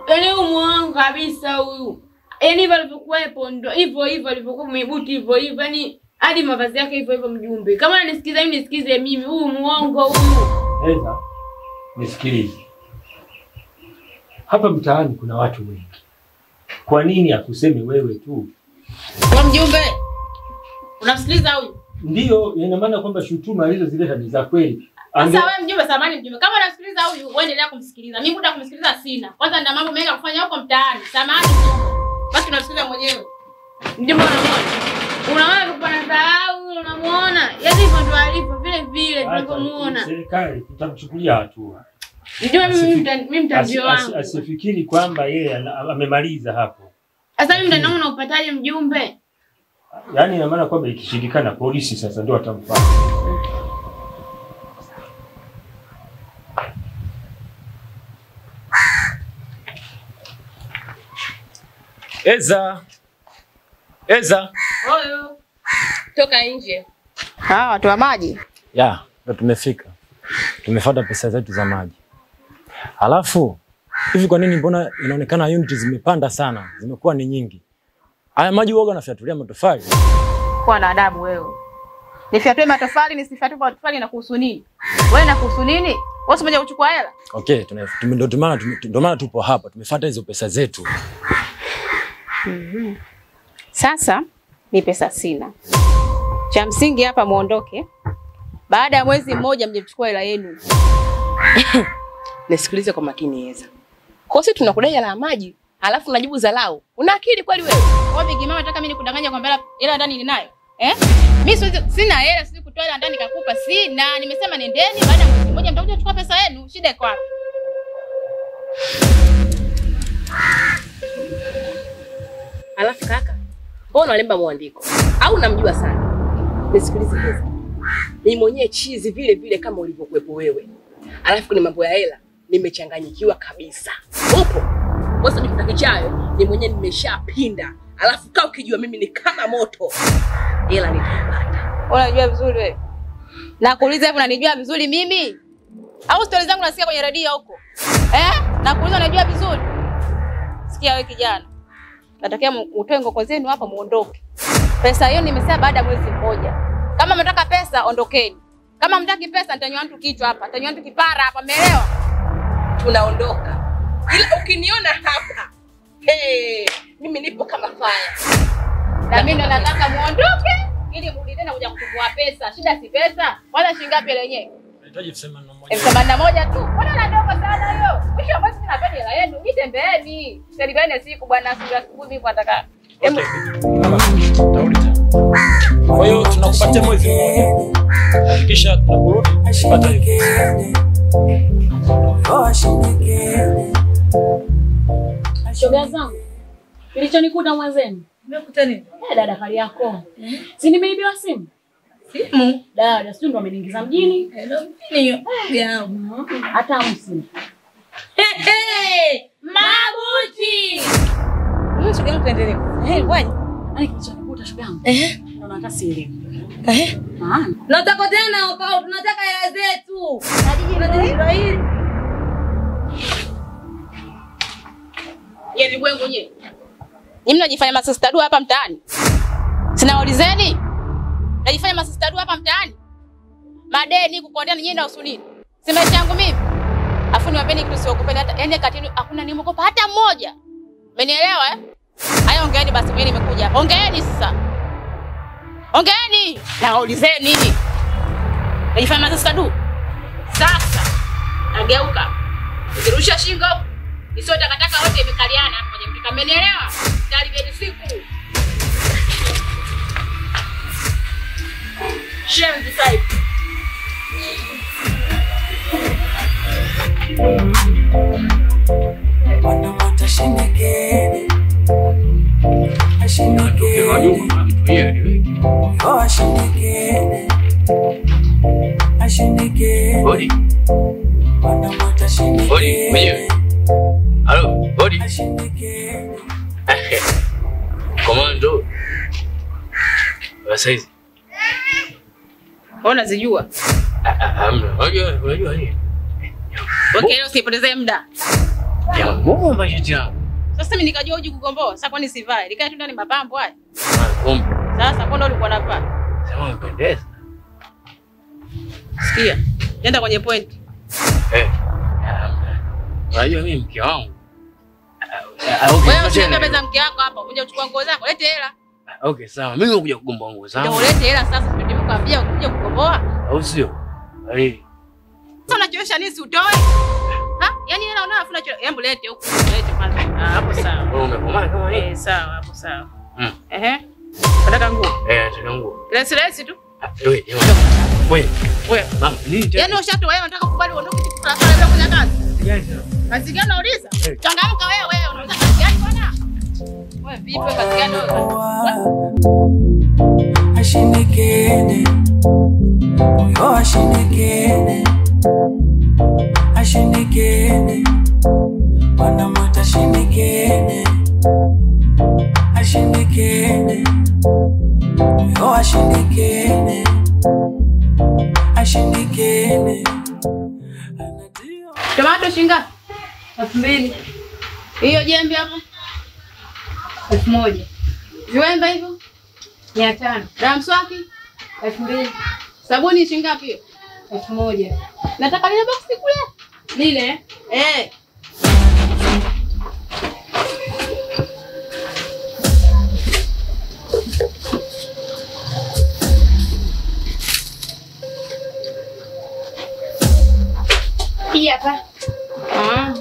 [SPEAKER 13] Yaani muongo kabisa huyu. Yaani hivyo alivyokuwepo ndio hivyo hivyo alivyokuwa mwibuti hivyo hivyo, yaani hadi mavazi yake hivyo hivyo mjumbe. Kama anisikiza mimi nisikize mimi, huyu muongo huyu.
[SPEAKER 14] Eza, nisikilize. Hapa mtaani kuna watu wengi. Kwa nini akuseme wewe tu?
[SPEAKER 3] Kwa mjumbe, unamsikiliza huyu?
[SPEAKER 14] Ndio, ina maana kwamba shutuma hizo zile ni za kweli.
[SPEAKER 3] Sasa wewe mjumbe, samahani mjumbe, kama unamsikiliza huyu, wewe endelea kumsikiliza. Mimi muda kumsikiliza sina. Kwanza nina mambo mengi ya kufanya huko mtaani. Samahani mjumbe. Basi unamsikiliza mwenyewe.
[SPEAKER 13] Mjumbe unamuona? Unaona kwa dharau, unamuona? Yaani hivyo ndio alivyo vile vile tunavyomuona.
[SPEAKER 14] Serikali tutamchukulia hatua.
[SPEAKER 13] Mjumbe mimi mtandio wangu.
[SPEAKER 14] Asifikiri kwamba yeye amemaliza hapo.
[SPEAKER 13] Sasa mimi mtandao unaupataje mjumbe?
[SPEAKER 14] Yaani ina maana kwamba ikishindikana polisi sasa ndio watamfuata. Eza. Eza.
[SPEAKER 13] Oyo. Toka nje.
[SPEAKER 3] Ah, watu wa maji.
[SPEAKER 15] Ya, ndo tumefika. Tumefuata pesa zetu za maji. Alafu hivi kwa nini mbona inaonekana unit zimepanda sana? Zimekuwa ni nyingi. Haya maji huoga nafyatulia matofali.
[SPEAKER 3] Kuwa na adabu wewe. Nifyatue matofali nisifyatue matofali na kuhusu nini? Wewe na kuhusu nini? Wewe umeja kuchukua hela?
[SPEAKER 15] Okay, ndio maana tupo hapa. Tumefuata hizo pesa zetu.
[SPEAKER 3] Sasa ni pesa sina. Cha msingi hapa muondoke. Baada ya mwezi mmoja mje mchukue hela yenu.
[SPEAKER 16] Nisikilize kwa makini Eza. Kwa sisi tunakudai hela ya maji, alafu unajibu dharau. Una akili kweli wewe?
[SPEAKER 3] Wewe bigi mama nataka mimi nikudanganya kwamba hela ndani ninayo. Eh? Mimi siwezi, sina hela, siwezi kutoa hela ndani nikakupa. Sina, nimesema nendeni baada ya mwezi mmoja mtakuja kuchukua pesa yenu. Shida iko wapi?
[SPEAKER 16] Alafu kaka, mbona unalemba mwandiko? Au unamjua sana? Nisikilize hizi. Mimi mwenyewe chizi vile vile kama ulivyokuepo wewe. Alafu kuna mambo ya hela, nimechanganyikiwa kabisa. Upo? Wewe ni kichayo, ni mwenyewe nimeshapinda. Alafu kaa ukijua mimi ni kama moto. Hela nitaipata.
[SPEAKER 3] Unajua vizuri wewe. Nakuuliza hivi, unanijua vizuri mimi? Au stories zangu nasikia kwenye redio huko? Nakuuliza unajua vizuri? Sikia wewe kijana. Nataka utoe ngoko zenu hapa muondoke. Pesa hiyo nimesema baada ya mwezi mmoja. Kama mnataka pesa ondokeni. Kama mtaki pesa nitanyoa mtu kichwa hapa, nitanyoa mtu kipara hapa, umeelewa?
[SPEAKER 16] Tunaondoka. Ila ukiniona hapa, hey, mimi nipo kama fire.
[SPEAKER 3] Na mimi ndo nataka muondoke ili mrudi tena kuja kuchukua pesa. Shida si pesa. Kwanza shilingi ngapi ile yenyewe?
[SPEAKER 15] Nahitaji 81.
[SPEAKER 3] 81 tu. Mbona ndogo sana hiyo? Mwisho wa mwezi mimi napenda hela yenu. Nitembeeni. Salibiane siku bwana, asubuhi mimi nataka.
[SPEAKER 15] Kwa hiyo tunakupatia mwezi mmoja. Hakikisha tunakurudi pata hiyo.
[SPEAKER 17] Shoga zangu, kilichonikuta mwenzenu?
[SPEAKER 18] Nimekuta nini?
[SPEAKER 17] Dada hali yako. Si nimeibiwa simu? Simu? Dada, sio ndo ameniingiza mjini?
[SPEAKER 18] Ndio mjini hiyo.
[SPEAKER 17] Hata msimu.
[SPEAKER 18] Hey, mabuti. Mimi shoga yangu tuendelee. Waje?
[SPEAKER 17] Ani kilichonikuta shoga yangu. Naona hata sielewi. Maana.
[SPEAKER 18] Nataka tena hapo, tunataka hela zetu. Ndio hili.
[SPEAKER 3] Yeye vibwengo nyewe. Nyinyi mnajifanya masista du hapa mtaani. Sinaulizeni? Najifanya masista du hapa mtaani. Madeni kukondea nyinyi na usulini. Si maisha yangu mimi. Afu niwapeni kitu siokopeni hata yani katini hakuna nimkopa hata mmoja. Mmenielewa eh? Haya ongeeni basi mimi nimekuja. Ongeeni sasa. Ongeeni. Naulizeni. Najifanya masista du. Sasa nageuka. Ukirusha shingo isiyo takataka wote imekaliana hapo kwenye mkeka. Mmenielewa? Taribeni siku. Shame decide.
[SPEAKER 1] Wanamwita Shinekene. Ashinekene. Oh, Ashinekene. Ashinekene.
[SPEAKER 12] Hodi.
[SPEAKER 1] Wanamwita Shinekene.
[SPEAKER 12] Hodi, mwenyewe. Halo, hodi. Komando. Sasa hizi.
[SPEAKER 3] Ona zijua.
[SPEAKER 12] Hamna. Unajua nini?
[SPEAKER 3] Okay, leo usipoteze muda.
[SPEAKER 12] Ya ngoma mashati yangu.
[SPEAKER 3] Sasa mimi nikajua uje kugomboa. Sasa kwani sivae? Nikae tu ndani mapambo haya.
[SPEAKER 12] Kumbe.
[SPEAKER 3] Sasa mbona ulikuwa unavaa?
[SPEAKER 12] Sema unapendeza.
[SPEAKER 3] Sikia. Nenda kwenye point.
[SPEAKER 12] Unajua mimi mke wangu.
[SPEAKER 3] Wewe usinipe pesa mke wako hapa, kuja kuchukua nguo zako, lete hela.
[SPEAKER 12] Okay, sawa. Mimi nakuja kugomboa nguo zangu.
[SPEAKER 3] Ndio ulete hela sasa, ndio nimekuambia ukija kugomboa.
[SPEAKER 12] Au sio? Eh.
[SPEAKER 3] Sasa unachosha nini si utoe? Ha? Yaani hela unayo afu unacho. Hebu lete huku, lete kwanza. Ah, hapo sawa.
[SPEAKER 12] Wewe umekomaa kama nini?
[SPEAKER 3] Eh, sawa, hapo sawa. Ehe. Unataka nguo?
[SPEAKER 12] Eh, nataka nguo.
[SPEAKER 3] Rahisi rahisi tu.
[SPEAKER 12] Wewe, wewe.
[SPEAKER 3] Wewe.
[SPEAKER 12] Mama, nini tena?
[SPEAKER 3] Yaani ushatoa wewe unataka kukubali uondoke kitu kwa sababu kufanya kazi. Kazi gani unauliza? Changamka wewe, unauliza kazi gani bwana? Wewe vipi wewe kazi gani wewe?
[SPEAKER 1] Ashinekene. Oh, ashinekene. Ashinekene. Wanamwita Shinekene. Ashinekene. Oh, ashinekene. Ashinekene.
[SPEAKER 3] Tomato shinga? 2000. Hiyo jembe hapo? 1000. Viwembe hivyo? 500. Dawa mswaki? 2000. Sabuni shilingi ngapi hiyo? 1000. Nataka lile box kule. Lile? Eh. Hii hapa. Ah.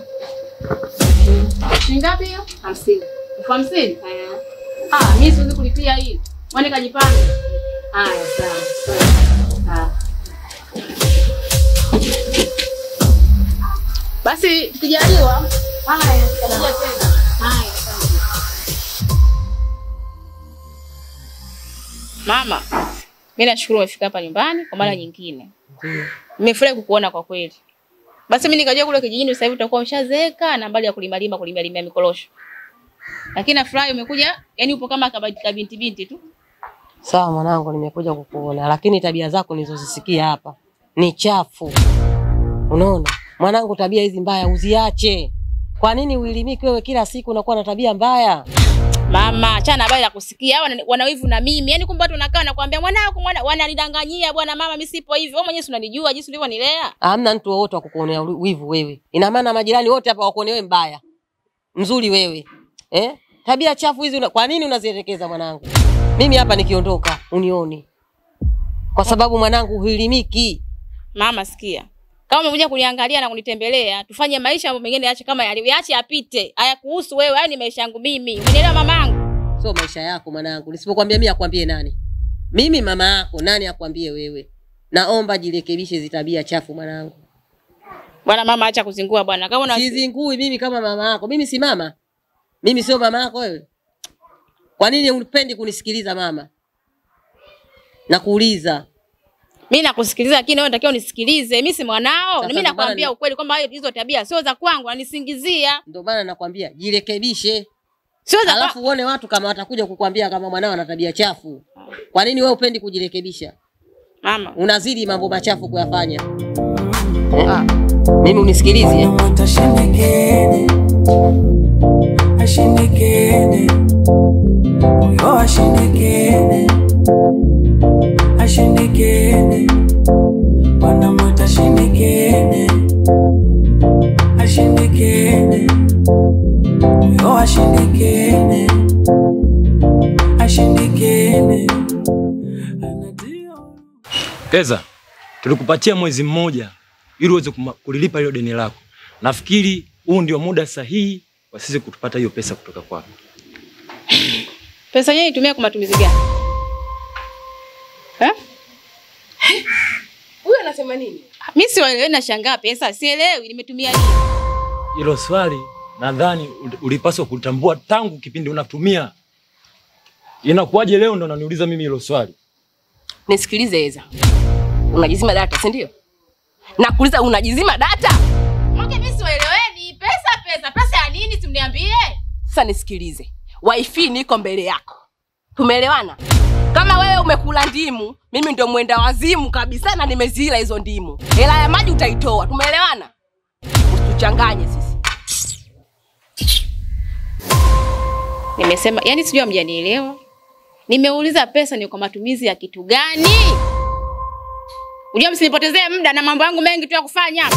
[SPEAKER 3] Shilingi ngapi hiyo? 50. 50? Ah, mimi siwezi kulipia hii. Mwana kajipanga. Haya, sawa. Ah. Basi tukijaliwa. Haya, tutakuja tena. Haya, sawa. Mama, mimi nashukuru umefika hapa nyumbani kwa mara nyingine. Nimefurahi kukuona kwa kweli. Basi mimi nikajua kule kijijini sasa hivi utakuwa umeshazeeka na mbali ya kulima lima kulima lima mikorosho. Lakini nafurahi umekuja, yani upo kama kabinti binti tu.
[SPEAKER 19] Sawa mwanangu, nimekuja kukuona, lakini tabia zako nilizozisikia hapa ni chafu. Unaona? Mwanangu, tabia hizi mbaya uziache. Kwa nini uelimiki wewe kila siku unakuwa na tabia mbaya?
[SPEAKER 3] Mama, achana habari ya kusikia. Hawa wana wivu na mimi. Yaani kumbe watu wanakaa na kuambia mwanao mwana wananidanganyia bwana mama, mimi sipo hivyo. Wewe mwenyewe si unanijua jinsi ulivyonilea.
[SPEAKER 19] Hamna mtu wowote wa kukuonea wivu wewe. Ina maana majirani wote hapa wakuonea wewe mbaya. Mzuri wewe. Eh? Tabia chafu hizi kwa nini unazielekeza mwanangu? Mimi hapa nikiondoka unioni. Kwa sababu mwanangu huelimiki.
[SPEAKER 3] Mama sikia. Kama umekuja kuniangalia na kunitembelea, tufanye maisha mambo mengine yaache kama yalivyo, yaache yapite. Hayakuhusu wewe, hayo ni maisha yangu mimi. Umenielewa mamangu?
[SPEAKER 19] Sio maisha yako mwanangu. Nisipokuambia mimi akwambie nani? Mimi mama yako, nani akwambie wewe? Naomba jirekebishe hizi tabia chafu mwanangu.
[SPEAKER 3] Bwana mama, acha kuzingua bwana. Kama
[SPEAKER 19] sizingui mimi kama mama yako. Mimi si mama. Mimi sio mama yako wewe. Kwa nini unipendi kunisikiliza mama? Nakuuliza.
[SPEAKER 3] Mimi nakusikiliza lakini wewe unatakiwa unisikilize. Mimi si mwanao. Na mimi nakwambia ukweli kwamba hizo tabia sio za kwangu, anisingizia.
[SPEAKER 19] Ndio maana nakwambia jirekebishe.
[SPEAKER 3] Sio za
[SPEAKER 19] alafu uone watu kama watakuja kukwambia kama mwanao ana tabia chafu. Kwa nini wewe upendi kujirekebisha?
[SPEAKER 3] Mama,
[SPEAKER 19] unazidi mambo machafu kuyafanya. Mimi unisikilize.
[SPEAKER 1] Ashindikene. Oyo ashindikene. Ashindikene. Wanamwita ashindikene. Ashindikene. Oyo ashindikene. Ashindikene.
[SPEAKER 15] Keza, tulikupatia mwezi mmoja ili uweze kulilipa hilo deni lako. Nafikiri huu ndio muda sahihi wa sisi kutupata hiyo pesa kutoka kwako.
[SPEAKER 3] Pesa yenyewe itumia kwa matumizi gani? Eh?
[SPEAKER 16] Huyu anasema nini?
[SPEAKER 3] Mimi sielewi, nashangaa pesa, sielewi nimetumia nini.
[SPEAKER 15] Hilo swali nadhani ulipaswa kutambua tangu kipindi unatumia. Inakuwaje leo ndo unaniuliza mimi hilo swali?
[SPEAKER 16] Nisikilize Eza. Unajizima data, si ndio? Nakuuliza unajizima data?
[SPEAKER 3] Mke mimi sieleweni, pesa pesa, pesa ya nini simniambie?
[SPEAKER 16] Sasa nisikilize. Wifi niko mbele yako. Tumeelewana? Kama wewe umekula ndimu, mimi ndio mwenda wazimu kabisa na nimezila hizo ndimu. Hela ya maji utaitoa. Tumeelewana? Usituchanganye sisi.
[SPEAKER 3] Nimesema, yani sijui hamjanielewa. Nimeuliza pesa ni kwa matumizi ya kitu gani? Unajua msinipotezee muda na mambo yangu mengi tu ya kufanya.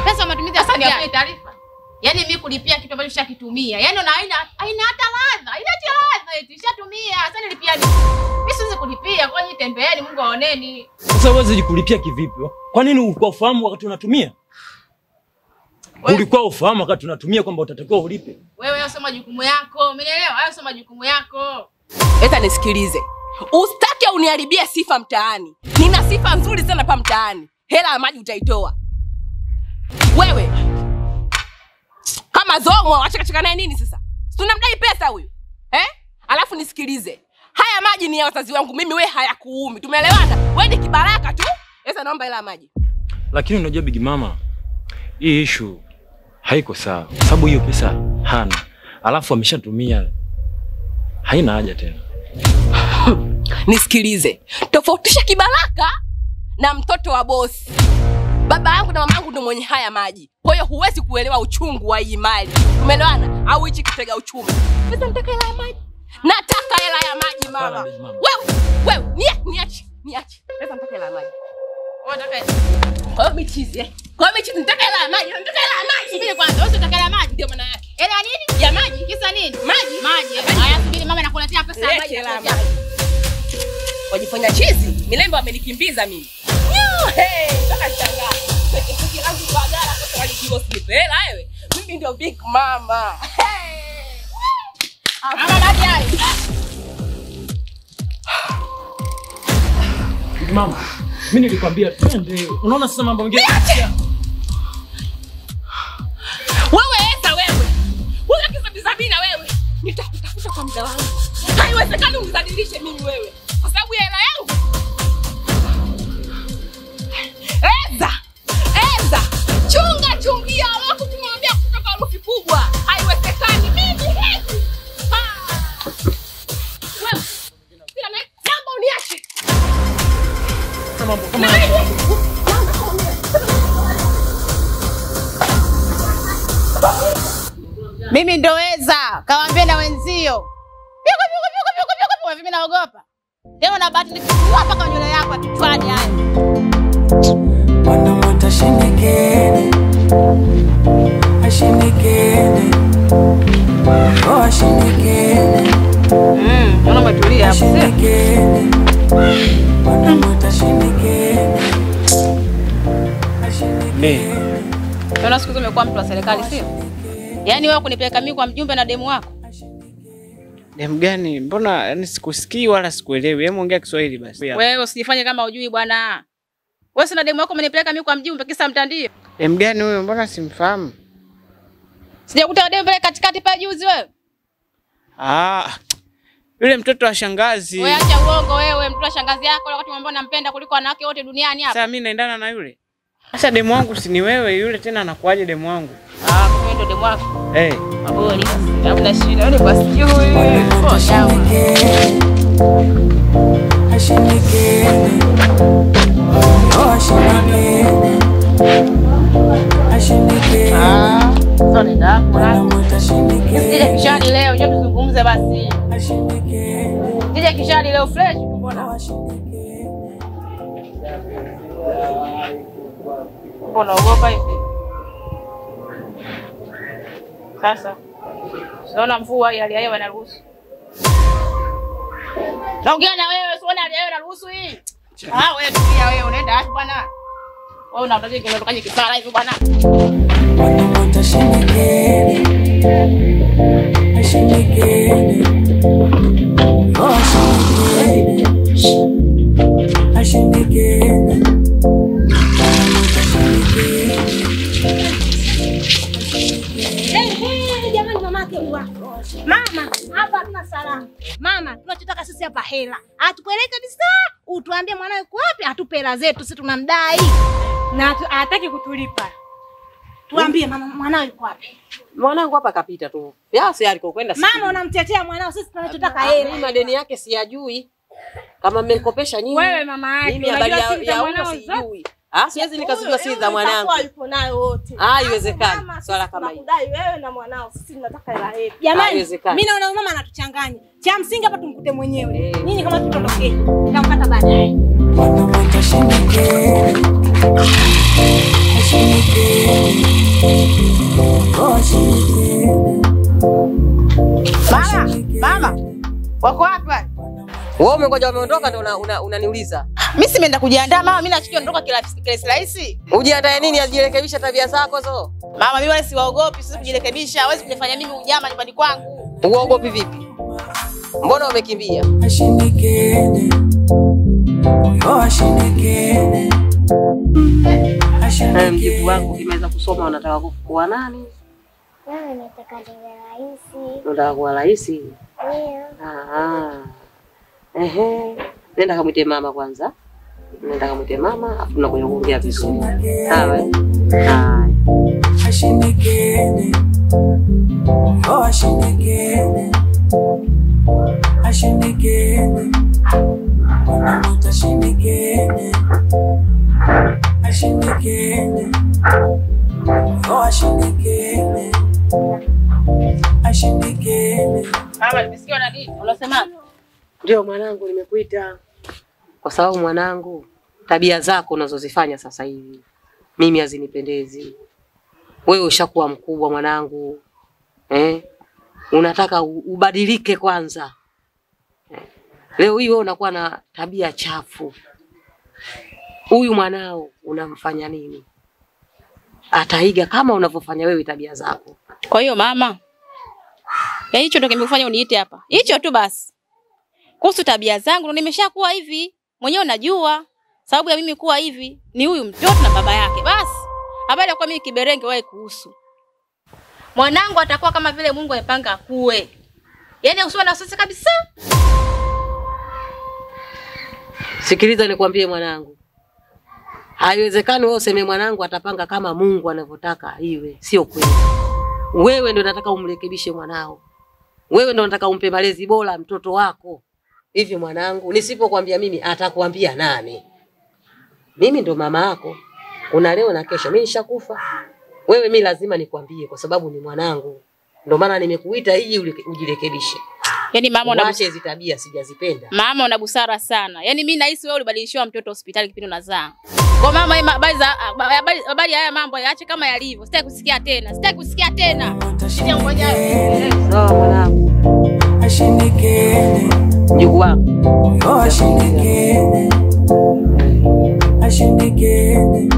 [SPEAKER 3] Pesa matumizi ya kitu gani? Taarifa. Yaani mimi kulipia kitu ambacho nishakitumia. Yaani na haina hata ladha. Haina hata ladha eti nishatumia. Sasa nilipia nini? Mimi siwezi kulipia, kwa nini tembeeni Mungu aoneni.
[SPEAKER 15] Sasa huwezi kulipia kivipi? Kwa nini ulikuwa ufahamu wakati unatumia? Ulikuwa ufahamu wakati unatumia kwamba utatakiwa ulipe?
[SPEAKER 3] Wewe hayo sio majukumu yako. Umenielewa? Hayo sio majukumu yako.
[SPEAKER 16] Eta nisikilize. Usitake uniharibie sifa mtaani. Nina sifa nzuri sana pa mtaani. Hela ya maji utaitoa. Wewe kama zomo acha kacheka naye nini sasa? Si tunamdai pesa huyu. Eh? Alafu nisikilize. Haya maji ni ya wazazi wangu mimi, wewe hayakuumi. Tumeelewana? Wewe ni kibaraka tu. Sasa naomba hela ya maji.
[SPEAKER 15] Lakini unajua Big Mama, hii issue haiko sawa. Kwa sababu hiyo pesa hana. Alafu ameshatumia. Haina haja tena.
[SPEAKER 16] Nisikilize. Tofautisha kibaraka na mtoto wa bosi. Baba yangu na mama yangu ndio mwenye haya maji. Kwa hiyo huwezi kuelewa uchungu wa hii mali. Umeelewana? Au hichi kitega uchumi. Pesa nataka hela ya maji. Nataka hela ya maji mama. Wewe, wewe, niache, niache. Pesa nataka hela ya maji.
[SPEAKER 3] Wewe unataka.
[SPEAKER 16] Kwa hiyo michizi eh. Kwa hiyo michizi nataka hela ya maji. Nataka hela ya maji.
[SPEAKER 3] Subiri kwanza, wewe unataka hela ya maji
[SPEAKER 16] ndio maana yake.
[SPEAKER 3] Hela ya nini?
[SPEAKER 16] Ya maji.
[SPEAKER 3] Kisa nini?
[SPEAKER 16] Maji.
[SPEAKER 3] Maji. Haya subiri mama nakuletea pesa ya maji.
[SPEAKER 16] Hela ya maji. Wajifanya chizi, milembo amenikimbiza mimi. Hey, nataka shangaa. Siki langu bagala kwa sababu hela wewe. Mimi ndio big mama. Hey.
[SPEAKER 3] Mama maji hayo.
[SPEAKER 15] Big mama, mimi nilikwambia twende. Unaona sasa mambo mengine.
[SPEAKER 16] Wewe Esa wewe. Wewe kizabizabina wewe. Nitakutafuta kwa muda wangu. Haiwezekani unizadilishe mimi wewe. Kwa sababu ya hela
[SPEAKER 3] Mimi ndoweza, kawaambie na wenzio. Pigo pigo pigo pigo pigo, mimi naogopa. Leo na bahati nikikuua mpaka nywele yako kichwani haya.
[SPEAKER 1] Wanamwita shindikeni. Ashindikeni. Oh, ashindikeni.
[SPEAKER 3] Naona umetulia hapo.
[SPEAKER 1] Ashindikeni. Wanamwita shindikeni.
[SPEAKER 3] Ashindikeni. Naona siku hizi umekuwa mtu wa serikali sio? Yaani wewe kunipeleka mimi kwa mjumbe na demu wako?
[SPEAKER 11] Demu gani? Mbona yani sikusikii wala sikuelewi. Hebu ongea Kiswahili basi.
[SPEAKER 3] Wewe usijifanye kama hujui bwana. Wewe sina demu wako umenipeleka mimi kwa mjumbe kisa mtandio.
[SPEAKER 11] Demu gani huyo? Mbona simfahamu?
[SPEAKER 3] Sijakuta demu pale katikati pale juzi wewe.
[SPEAKER 11] Ah. Yule mtoto wa shangazi.
[SPEAKER 3] Wewe acha uongo wewe, mtoto wa shangazi yako wakati mwambao nampenda kuliko wanawake wote duniani hapa.
[SPEAKER 11] Sasa mimi naendana na yule. Sasa demu wangu si ni wewe yule tena anakuaje demu wangu?
[SPEAKER 3] Ah, wewe ndo demu wako.
[SPEAKER 11] Eh.
[SPEAKER 3] Maboli. Hamna shida. Yaani kwa sikio wewe.
[SPEAKER 1] Ashindikeni. Oh, ashindikeni. Ashindikeni.
[SPEAKER 3] Ah, sorry da. Sije kishani leo, njoo tuzungumze basi.
[SPEAKER 1] Ashindikeni.
[SPEAKER 3] Sije kishani leo fresh mbona? Mbona unaogopa hivi? Sasa unaona mvua hali ya hewa inaruhusu. Naongea na wewe, usione hali ya hewa inaruhusu hii. Ah, wewe tulia wewe, unaenda wapi bwana? Wewe unataka kunatokaje kipara hivi bwana?
[SPEAKER 1] Wanamwita shindikeni. Ashindikeni. Oh, ashindikeni. Ashindikeni.
[SPEAKER 17] Jamani mamake huwa. Mama, hapa hatuna salamu. Mama, tunachotaka sisi hapa hela. Atupeleke kabisa, utuambie mwanawe yuko wapi, atupe hela zetu, sisi tunamdai. Na hataki kutulipa. Tuambie mama, mwanawe yuko wapi?
[SPEAKER 19] Mwanangu hapa kapita tu. Yasi alikokwenda sisi.
[SPEAKER 17] Mama unamtetea mwanao, sisi tunachotaka hela.
[SPEAKER 19] Mimi madeni yake siyajui. Kama mmenikopesha nyinyi.
[SPEAKER 13] Wewe mama yake, unajua siri za mwanao sijui.
[SPEAKER 19] Ah, siwezi nikazijua siri za mwanangu.
[SPEAKER 20] Yupo nayo wote.
[SPEAKER 19] Ah, haiwezekani. Swala kama hili.
[SPEAKER 20] Tunakudai wewe na mwanao, sisi tunataka hela yetu.
[SPEAKER 17] Jamani, mimi naona mama anatuchanganya. Cha msingi hapa tumkute mwenyewe. Nyinyi kama tutondokee, tutamkata baadaye.
[SPEAKER 1] Wanamwita shindikeni. Ashindikeni. Oh, ashindikeni.
[SPEAKER 3] Mama, mama. Wako wapi wale?
[SPEAKER 19] Wewe umengoja wameondoka ndio unaniuliza.
[SPEAKER 3] Mimi simeenda kujiandaa mama, mimi nachukia ondoka kila rahisi.
[SPEAKER 19] Ujiandae nini? Ajirekebisha tabia zako zo.
[SPEAKER 3] Mama, mimi wale siwaogopi, siwezi kujirekebisha. Hawezi kunifanya mimi unyama nyumbani kwangu.
[SPEAKER 19] Uogopi vipi? Mbona umekimbia?
[SPEAKER 1] Ashindikeni. Oh, ashindikeni. Ashindikeni.
[SPEAKER 19] Mjibu wangu ukimaliza kusoma unataka kuwa nani?
[SPEAKER 7] Mimi nataka niwe rais.
[SPEAKER 19] Unataka kuwa rais?
[SPEAKER 7] Ndio.
[SPEAKER 19] Ah. Ehe, nenda kamwite mama kwanza. Nenda kamwite mama, afu tunakuja kuongea vizuri. Sawa? Haya.
[SPEAKER 1] Ashindikeni. Oh, ashindikeni. Ashindikeni. Wanamwita shindikeni. Ashindikeni. Oh, ashindikeni. Ashindikeni.
[SPEAKER 3] Mama, nimesikia na nini? Unasema?
[SPEAKER 19] Ndio mwanangu, nimekuita kwa sababu mwanangu, tabia zako unazozifanya sasa hivi mimi hazinipendezi. Wewe ushakuwa mkubwa mwanangu. Unataka ubadilike kwanza. Leo hii wewe unakuwa na tabia chafu. Huyu mwanao unamfanya nini? Ataiga kama unavyofanya wewe tabia zako.
[SPEAKER 3] Kwa hiyo mama, ya hicho ndio kimekufanya uniite hapa. Hicho tu basi. Kuhusu tabia zangu nimeshakuwa hivi, mwenyewe unajua. Sababu ya mimi kuwa hivi ni huyu mtoto na baba yake. Basi habari ya kuwa mimi kiberenge wewe kuhusu. Mwanangu atakuwa kama vile Mungu amepanga akue. Yaani usiwe na wasiwasi kabisa.
[SPEAKER 19] Sikiliza nikwambie mwanangu. Haiwezekani wewe useme mwanangu atapanga kama Mungu anavyotaka iwe. Sio kweli. Wewe ndio unataka umrekebishe mwanao. Wewe ndio unataka umpe malezi bora mtoto wako. Hivi mwanangu, nisipokuambia mimi atakuambia nani? Mimi ndo mama yako. Una leo na kesho mimi nishakufa. Wewe mimi lazima nikwambie kwa sababu ni mwanangu. Ndio maana nimekuita ili ujirekebishe.
[SPEAKER 3] Yaani mama una
[SPEAKER 19] uache hizi tabia sijazipenda.
[SPEAKER 3] Mama una busara sana. Yaani mimi nahisi wewe ulibadilishiwa mtoto hospitali kipindi unazaa. Kwa mama habari haya mambo yaache kama yalivyo. Sitaki kusikia tena. Sitaki kusikia tena. Ngoja.
[SPEAKER 19] Sawa mwanangu.
[SPEAKER 1] Ashindikene.
[SPEAKER 19] Mjukuu wangu.
[SPEAKER 1] Oh, ashindikene. Ashindikene.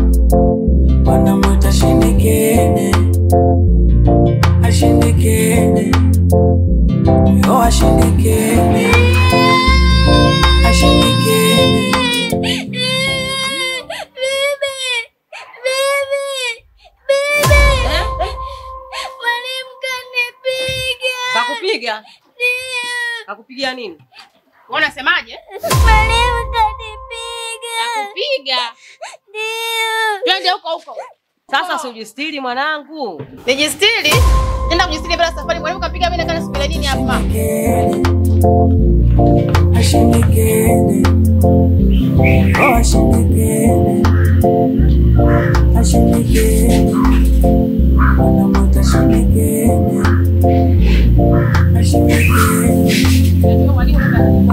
[SPEAKER 1] Wanamwita ashindikene. Ashindikene. Oh, ashindikene. Ashindikene.
[SPEAKER 7] Bibi. Bibi. Bibi. Mwalimu kanipiga.
[SPEAKER 19] Kakupiga? Ndio. Kakupigia nini?
[SPEAKER 3] Wewe unasemaje?
[SPEAKER 7] Mwalimu kanipiga.
[SPEAKER 3] Kakupiga?
[SPEAKER 7] Ndio.
[SPEAKER 3] Twende huko huko.
[SPEAKER 19] Sasa si ujistiri mwanangu.
[SPEAKER 3] Nijistiri? Nenda kujistiri bila safari. Mwalimu kapiga mimi na kana subira nini hapa?
[SPEAKER 1] Ashindikene. Oh, ashindikene. Ashindikene. Wanamwita ashindikene. Ashindikene.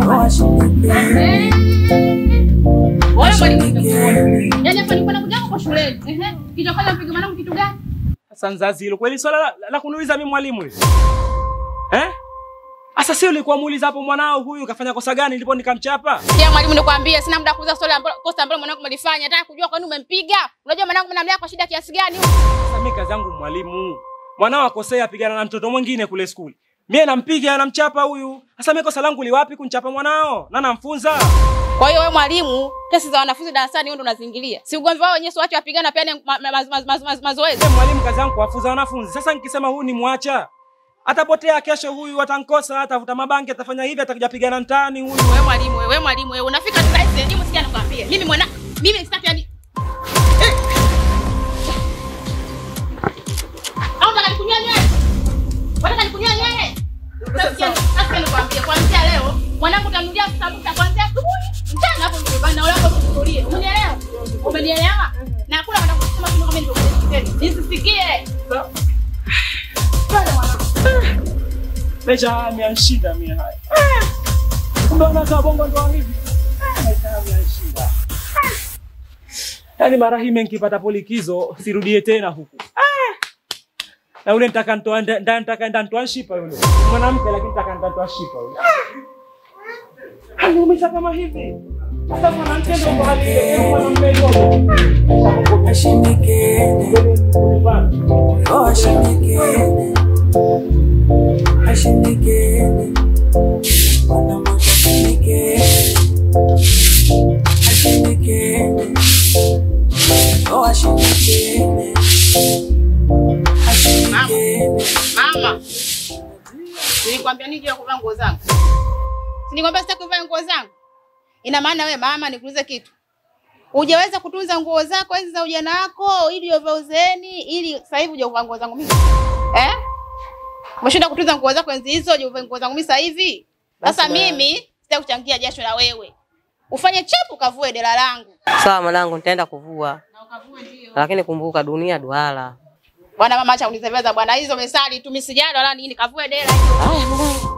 [SPEAKER 1] Oh, ashindikene. Ashindikene.
[SPEAKER 3] Yaani hapa nilikuwa nakuja kwa shuleni. Ehe. Kichofanya mpige mwanangu kitu gani?
[SPEAKER 21] Sasa mzazi hilo kweli swala la kuniuliza mimi mwalimu hili. Eh? Sasa sio ulikuwa muuliza hapo mwanao huyu kafanya kosa gani ndipo nikamchapa?
[SPEAKER 3] Sikia mwalimu nikwambie sina muda kuuliza swali ambalo kosa ambalo mwanangu umelifanya. Nataka kujua kwa nini umempiga. Unajua mwanangu mnamlea kwa shida kiasi gani huyu?
[SPEAKER 21] Sasa mimi kazi yangu mwalimu. Mwanao akosea apigana na mtoto mwingine kule skuli. Mimi nampiga namchapa huyu. Sasa mimi kosa langu liwapi kunchapa mwanao? Na namfunza.
[SPEAKER 3] Kwa hiyo wewe mwalimu, kesi za wanafunzi darasani wewe ndo unazingilia. Si ugomvi wao wenyewe, waache wapigana pia mazoezi.
[SPEAKER 21] Mimi mwalimu kazi yangu kuwafunza wanafunzi. Sasa nikisema huyu ni muacha, atapotea kesho huyu, atankosa, atavuta mabangi, atafanya hivi, atakuja pigana mtaani huyu.
[SPEAKER 3] Wewe mwalimu, wewe mwalimu, wewe unafika tu sasa hivi, sikia nakwambia. Mimi mwana, mimi sitaki yani. Au unataka nikunywe nywele? Unataka nikunywe nywele? Sasa nikwambie kuanzia leo mwanangu utanunulia sabuta kuanzia asubuhi mchana hapo nyumbani na wala hapo kutulie. Umenielewa? Umenielewa? Na hakuna kwenda kusema kitu kama nilivyokuelekeza. Nisisikie.
[SPEAKER 21] Pale mwanangu. Maisha haya yamenishinda mimi haya. Kumbe unakaa bongo ndo hivi. Maisha haya yamenishinda. Yaani mara hii nikipata polikizo sirudie tena huku. Na yule nitaka nitoa nitaka nitoa shipa yule. Mwanamke lakini nitaka nitoa shipa yule. Aliumiza kama hivi. Sasa mwanamke ndio kwa hali hiyo mwanamke ndio.
[SPEAKER 1] Ashindikene. Oh, ashindikene. Ashindikene. Wanamwita ashindikene. Ashindikene. Oh, ashindikene.
[SPEAKER 3] Mama, nilikwambia nini juu ya kuvaa nguo zangu? Si nilikwambia sitaki kuvaa nguo zangu? Ina maana wewe mama nikuulize kitu. Hujaweza kutunza nguo zako hizi za ujana wako ili uvae uzeeni ili sasa hivi uje kuvaa nguo zangu mimi? Eh? Umeshinda kutunza nguo zako enzi hizo uje uvae nguo zangu mimi sasa hivi? Sasa mimi sitaki kuchangia jasho la wewe. Ufanye chapu kavue dela langu.
[SPEAKER 19] Sawa mwanangu, nitaenda kuvua.
[SPEAKER 3] Na ukavue ndio.
[SPEAKER 19] Lakini kumbuka dunia duara.
[SPEAKER 3] Bwana mama acha unizeveza bwana, hizo mesali tu mimi sijali wala nini, kavue dela hiyo.
[SPEAKER 19] Haya mwanangu.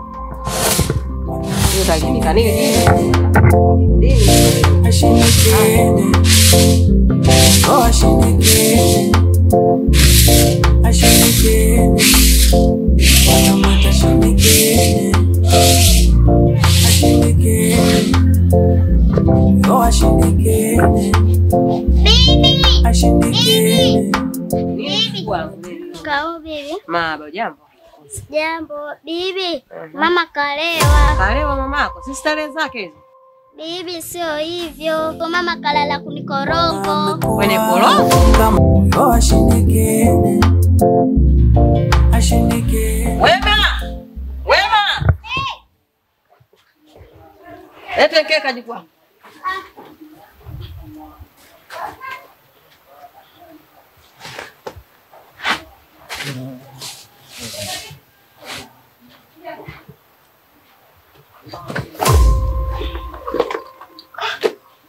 [SPEAKER 19] Hiyo utalimika nini? Dini.
[SPEAKER 1] Ashindikene. Oh, ashindikene. Ashindikene. Wanamwita ashindikene. Ashindikene. Oh, ashindikene.
[SPEAKER 7] Bibi.
[SPEAKER 1] Ashindikene.
[SPEAKER 7] Bibi. Kao bibi.
[SPEAKER 19] Mama, jambo.
[SPEAKER 7] Jambo bibi. Mama kalewa.
[SPEAKER 19] Kalewa mamako? Si starehe zake hizo?
[SPEAKER 7] Bibi sio hivyo. Kwa mama kalala kunikorogo.
[SPEAKER 19] Kwenye korogo?
[SPEAKER 1] Oh, ashindikene. Ashindikene.
[SPEAKER 19] Wema! Wema! Hey! Lete keka jikwa.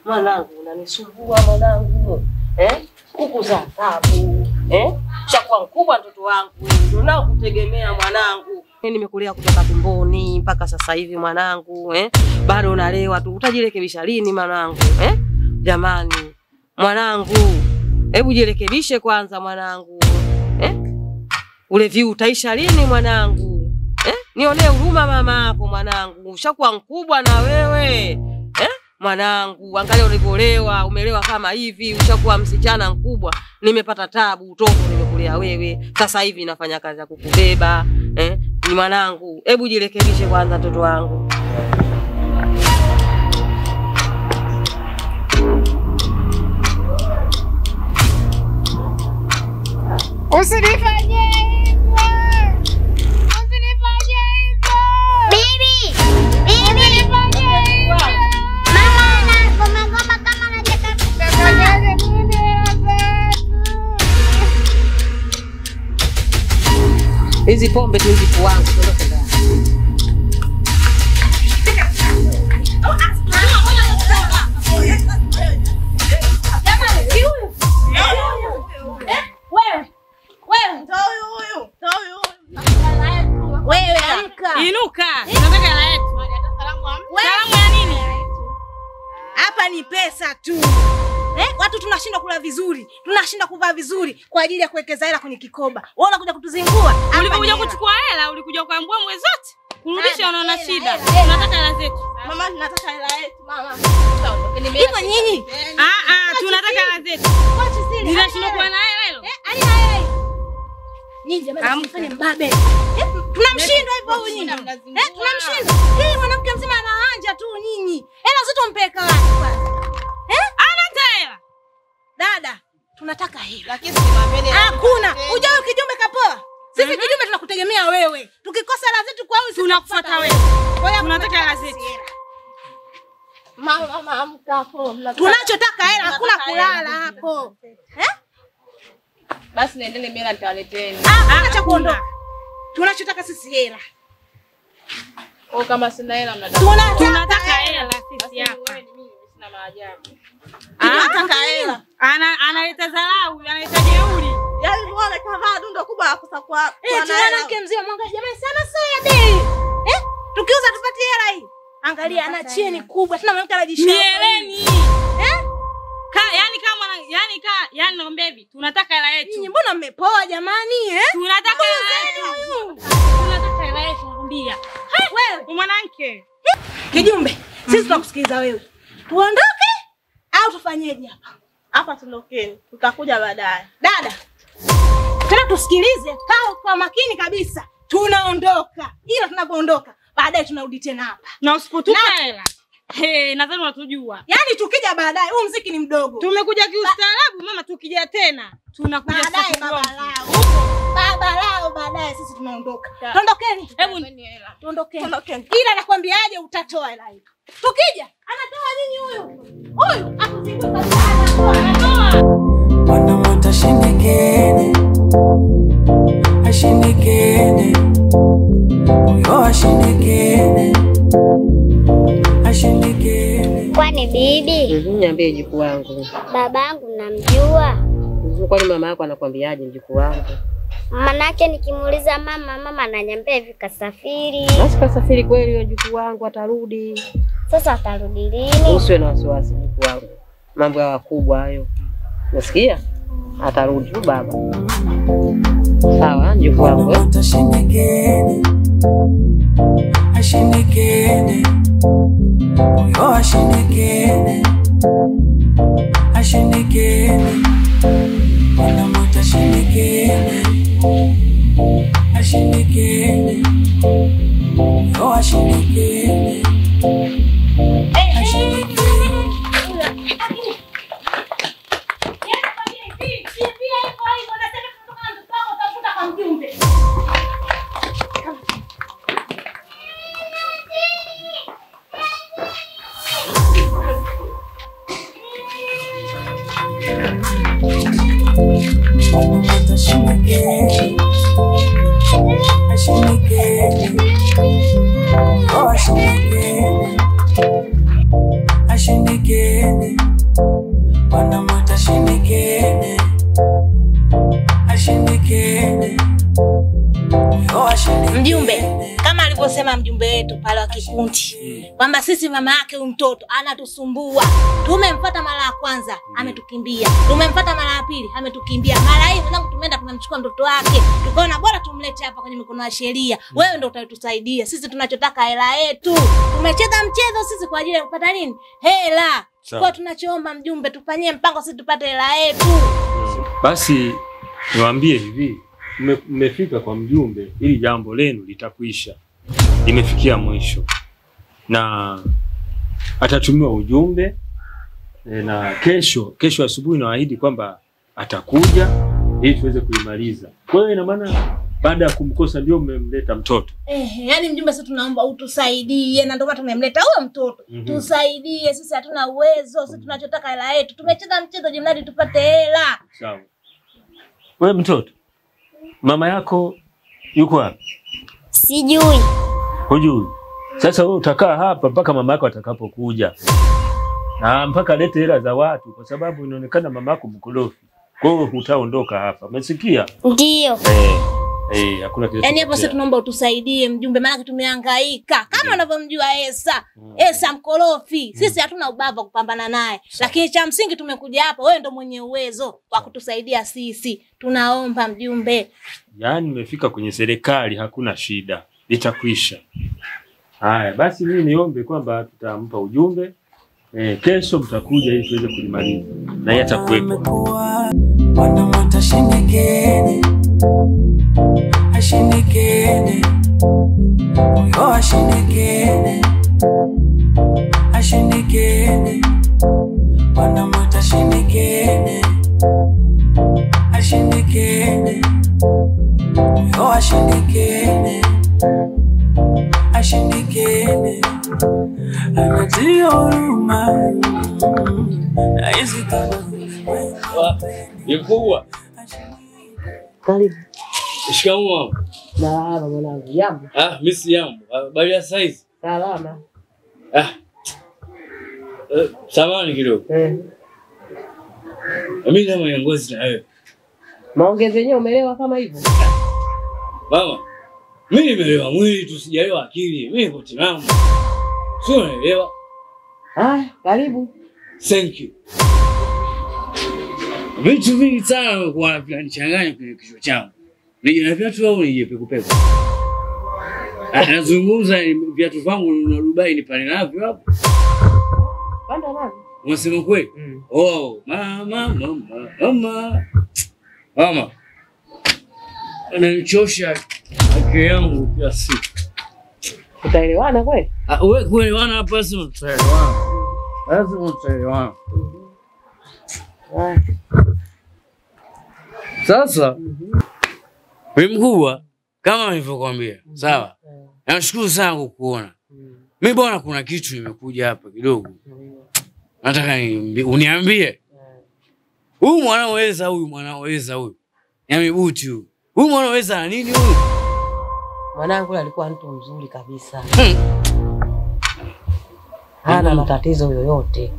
[SPEAKER 19] Mwanangu unanisumbua mwanangu. Eh? Kuku za taabu. Eh? Shakuwa Ushakuwa mkubwa mtoto wangu wewe. Ndio nao kutegemea mwanangu. Mimi nimekulea kutoka tumboni mpaka sasa hivi mwanangu, eh? Bado unalewa tu. Utajirekebisha lini mwanangu, eh? Jamani, mwanangu, hebu jirekebishe kwanza mwanangu, eh? Ulevi utaisha lini mwanangu? Eh? Nionee huruma mama yako mwanangu. Ushakuwa mkubwa na wewe. Eh? Mwanangu, angalia ulivyolewa, umelewa kama hivi, ushakuwa msichana mkubwa. Nimepata tabu utoto nimekulea wewe. Sasa hivi nafanya kazi ya kukubeba, eh? Ni mwanangu, hebu jirekebishe kwanza mtoto wangu.
[SPEAKER 3] Usinifanye hivyo. Usinifanye hivyo.
[SPEAKER 7] Bibi! Bibi!
[SPEAKER 3] Usinifanye hivyo.
[SPEAKER 7] Mama anagoma goma kama anataka
[SPEAKER 3] Nifanyaje mimi hela zetu?
[SPEAKER 19] Hizi pombe tu mjukuu wangu, tuondoke ndani.
[SPEAKER 17] Wewe amka.
[SPEAKER 13] Inuka. Tunataka hela yetu. Salamu ya nini?
[SPEAKER 17] Hapa ni pesa tu. Watu tunashindwa kula vizuri, tunashindwa kuvaa vizuri kwa ajili ya kuwekeza hela kwenye kikoba. Wewe unakuja kutuzingua.
[SPEAKER 13] Ulikuja kuchukua hela, ulikuja kuambua mwezi wote. Kurudisha unaona shida. Tunataka hela zetu.
[SPEAKER 20] Mama, tunataka hela yetu mama.
[SPEAKER 17] Hivyo nyinyi?
[SPEAKER 13] Tunataka hela zetu. Ninashindwa kuwa na hela hilo.
[SPEAKER 17] Alina hela. Nyinyi jamani, mfanye mbabe. Tunamshindwa hivyo huyu nyinyi. Tunamshindwa. Hii mwanamke mzima anaanja tu nyinyi. Hela zote mpeka wapi kwanza?
[SPEAKER 13] Ana hela.
[SPEAKER 17] Dada, tunataka hela.
[SPEAKER 3] Lakini simameni.
[SPEAKER 17] Hakuna. Ujao kijumbe kapoa. Sisi kijumbe tunakutegemea wewe. Tukikosa hela zetu kwa wewe
[SPEAKER 13] tunakufuata wewe. Tunataka hela zetu.
[SPEAKER 20] Mama, mama amka hapo.
[SPEAKER 17] Tunachotaka hela, hakuna kulala hapo.
[SPEAKER 3] Basi nendeni mimi nitawaleteni.
[SPEAKER 17] Hakuna cha kuondoka. Tunachotaka sisi hela.
[SPEAKER 3] Oh, kama sina hela mnataka.
[SPEAKER 13] Tunataka hela sisi hapa.
[SPEAKER 3] Sina maajabu.
[SPEAKER 13] Tunataka hela. Analeta dharau, analeta jeuri.
[SPEAKER 20] Yaani wale kavaa dundo kubwa akosa kwa.
[SPEAKER 17] Mwanamke mzima mwangalia jamani sana soya bei. Tukiuza tupate hela hii. Angalia ana cheni kubwa. Tena mwanamke anajishika.
[SPEAKER 13] Mieleni. Yaani nakwambia hivi, tunataka hela yetu.
[SPEAKER 17] Nyinyi mbona mmepoa jamani,
[SPEAKER 13] Tunataka hela yetu. Tunataka hela yetu nakwambia.
[SPEAKER 17] Wewe
[SPEAKER 13] mwanamke.
[SPEAKER 17] Kijumbe, sisi tunakusikiliza wewe. Tuondoke au tufanyeje hapa?
[SPEAKER 20] Hapa tuondokeni. Tutakuja baadaye.
[SPEAKER 17] Dada. Tena tusikilize kaa kwa makini kabisa. Tunaondoka. Ila tunapoondoka baadaye tunarudi tena hapa.
[SPEAKER 13] Na usipotupa hela. Nadhani unatujua.
[SPEAKER 17] Yaani tukija baadaye, huu muziki ni mdogo.
[SPEAKER 13] Tumekuja kiustaarabu mama, tukija tena tunakuja
[SPEAKER 17] baadaye baba lao. Baba lao baadaye sisi tunaondoka. Tuondokeni.
[SPEAKER 13] Hebu
[SPEAKER 17] tuondokeni. Ila nakwambiaje utatoa hela hiyo. Tukija anatoa nini huyu? Huyu akuzingua kabisa anatoa.
[SPEAKER 1] Wanamwita shindikeni. Ashindikeni. Huyo ashindikeni. Ashindikeni.
[SPEAKER 7] Kwani bibi?
[SPEAKER 19] Niambie mjukuu wangu.
[SPEAKER 7] Babangu namjua.
[SPEAKER 19] Kwani mama yako anakuambiaje mjukuu wangu?
[SPEAKER 7] Manake nikimuuliza mama, mama ananiambia hivi kasafiri.
[SPEAKER 19] Basi kasafiri kweli yule mjukuu wangu atarudi.
[SPEAKER 7] Sasa atarudi lini?
[SPEAKER 19] Usiwe na wasiwasi mjukuu wangu. Mambo ya wakubwa hayo. Unasikia? Atarudi tu baba. Sawa mjukuu wangu.
[SPEAKER 1] Ashindikeni. Ashindikeni. Huyo ashindikeni. Ashindikeni. Wanamwita shindikeni. Ashindikeni. Huyo ashindikeni. Ashindikeni. Ashindikeni. Wanamwita shindikeni. Ashindikeni.
[SPEAKER 17] Mjumbe, kama alivyosema mjumbe wetu pale wa kikundi kwamba sisi mama yake huyu mtoto anatusumbua. Tumemfuata mara ya kwanza ametukimbia, tumemfuata mara ya pili ametukimbia, mara hii mwanangu tumeenda tumemchukua mtoto wake, tukaona bora tumlete hapa kwenye mikono ya sheria. Wewe ndio utatusaidia sisi, tunachotaka hela yetu. Tumecheza mchezo sisi kwa ajili ya kupata nini? Hela. Kwa tunachoomba mjumbe, tufanyie mpango sisi tupate hela yetu.
[SPEAKER 14] Basi niwaambie hivi, mmefika kwa mjumbe, ili jambo lenu litakuisha. Limefikia mwisho. Na atatumiwa ujumbe na kesho asubuhi naahidi kwamba atakuja ili tuweze kuimaliza. Kwa hiyo ina maana baada ya kumkosa ndio mmemleta mtoto.
[SPEAKER 17] Yani mjumbe sisi tunaomba utusaidie, na ndio maana tumemleta huyo mtoto. Tusaidie, sisi hatuna uwezo, sisi tunachotaka hela yetu. Tumecheza mchezo jimradi tupate hela.
[SPEAKER 14] Sawa. Wewe mtoto, mama yako yuko wapi?
[SPEAKER 7] Sijui.
[SPEAKER 14] Hujui. Sasa wewe utakaa hapa mpaka mama yako atakapokuja. Na mpaka alete hela za watu kwa sababu inaonekana mama yako mkorofi. Kwa hiyo hutaondoka hapa. Umesikia?
[SPEAKER 7] Ndio.
[SPEAKER 14] Hakuna kitu.
[SPEAKER 17] Yaani hapo sasa tunaomba utusaidie mjumbe, maana tumehangaika. Kama unavyomjua Esa, Esa mkorofi. Sisi hatuna ubavu kupambana naye. Lakini cha msingi tumekuja hapa, wewe ndo mwenye uwezo wa kutusaidia sisi. Tunaomba mjumbe.
[SPEAKER 14] Yaani nimefika kwenye serikali hakuna shida. Litakwisha. Haya, basi mimi niombe kwamba tutampa ujumbe. Kesho mtakuja ili tuweze kulimaliza. Na yeye atakuwepo.
[SPEAKER 1] Wanamwita shindikeni. Ashindikeni. Oyo ashindikeni. Ashindikeni. Wanamwita shindikeni. Ashindikeni. Oyo ashindikeni. Ashindikeni. Anatia huruma. Na hizi kama
[SPEAKER 12] Mkubwa.
[SPEAKER 19] Karibu.
[SPEAKER 12] Shikamoo.
[SPEAKER 19] Marahaba mwanangu. Jambo.
[SPEAKER 12] Mimi si jambo. Habari ya saizi?
[SPEAKER 19] Salama.
[SPEAKER 12] Samahani kidogo. Mimi na miongozi na wewe.
[SPEAKER 19] Maongezi yenyewe umeelewa kama hivyo?
[SPEAKER 12] Mama, mimi nimeelewa mwili tu, sijaelewa akili. Mimi niko timamu. Sio unaelewa?
[SPEAKER 19] Karibu.
[SPEAKER 12] Thank you. Vitu vingi sana kwa vinanichanganya kwenye kichwa changu. Nije na viatu au nije pekupeku? Anazungumza viatu vangu na Dubai ni pale navyo hapo.
[SPEAKER 19] Panda navyo.
[SPEAKER 12] Unasema kweli? Oh, mama mama mama. Mama. Ananichosha akili yangu kila siku.
[SPEAKER 19] Utaelewana kweli?
[SPEAKER 12] Wewe kuelewana hapa lazima tutaelewana. Lazima tutaelewana. Sasa mimi mkubwa kama nilivyokuambia, sawa? Nashukuru sana kukuona. Mimi bwana kuna kitu nimekuja hapa kidogo. Nataka uniambie. Huyu mwanaweza huyu mwanaweza huyu. Yamibuti huyu. Huyu mwanaweza na nini huyu?
[SPEAKER 19] Mwanangu alikuwa mtu mzuri kabisa. Hana matatizo yoyote.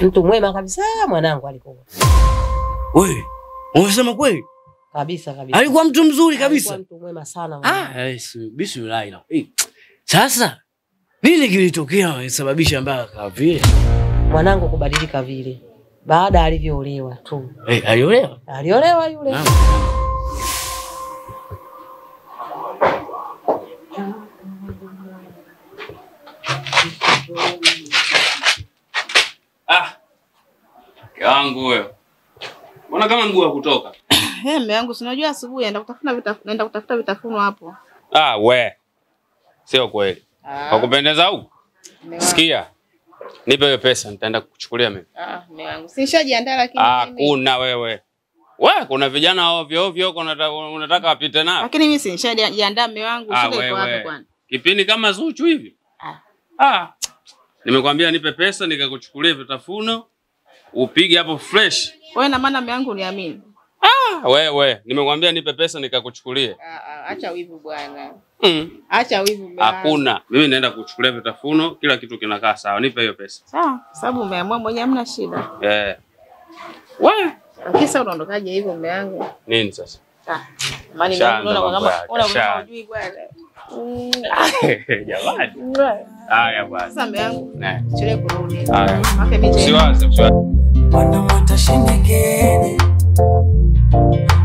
[SPEAKER 19] Mtu mwema kabisa mwanangu alikuwa.
[SPEAKER 12] Wewe, unasema kweli?
[SPEAKER 19] Kabisa kabisa.
[SPEAKER 12] Alikuwa mtu mzuri kabisa.
[SPEAKER 19] Alikuwa mtu mwema sana mwanangu.
[SPEAKER 12] Bismillah. Sasa nini kilitokea sababisha mpaka kawa vile?
[SPEAKER 19] Mwanangu kubadilika vile baada alivyoolewa tu.
[SPEAKER 12] Aliolewa?
[SPEAKER 19] Aliolewa yule.
[SPEAKER 6] Mke wangu huyo. Mbona kama mguu wa kutoka?
[SPEAKER 3] Mume wangu si unajua asubuhi naenda kutafuta vitafuno hapo.
[SPEAKER 6] We. Sio kweli. Hakupendeza huko? Sikia. Nipe hiyo pesa nitaenda kukuchukulia mimi.
[SPEAKER 3] Mume wangu. Si nishajiandaa lakini
[SPEAKER 6] Hakuna wewe. Wewe kuna vijana ovyo ovyo huko unataka wapite nao.
[SPEAKER 3] Lakini mimi si nishajiandaa mume wangu, shida iko wapi kwani?
[SPEAKER 6] Kipindi kama Zuchu hivi. Nimekwambia nipe pesa nikakuchukulia vitafuno upige hapo fresh.
[SPEAKER 3] Wewe na maana mume wangu uniamini.
[SPEAKER 6] Wewe nimekwambia nipe pesa nikakuchukulie.
[SPEAKER 3] Acha wivu bwana. Acha wivu mume wangu.
[SPEAKER 6] Hakuna. Mimi naenda kuchukulia vitafuno, kila kitu kinakaa sawa. Nipe hiyo pesa.
[SPEAKER 3] Sawa, sababu umeamua mwenyewe hamna shida.
[SPEAKER 6] Wewe
[SPEAKER 3] Kisa unaondokaje hivyo mume wangu?
[SPEAKER 6] Nini sasa?
[SPEAKER 3] Ah, maana unaona kama unaona hujui bwana.
[SPEAKER 6] Jamani. Haya bwana.
[SPEAKER 3] Sasa mume wangu.
[SPEAKER 6] Eh.
[SPEAKER 3] Chelewe kurudi.
[SPEAKER 6] Haya. Usiwaze, usiwaze.
[SPEAKER 1] Wanamwita shindikeni.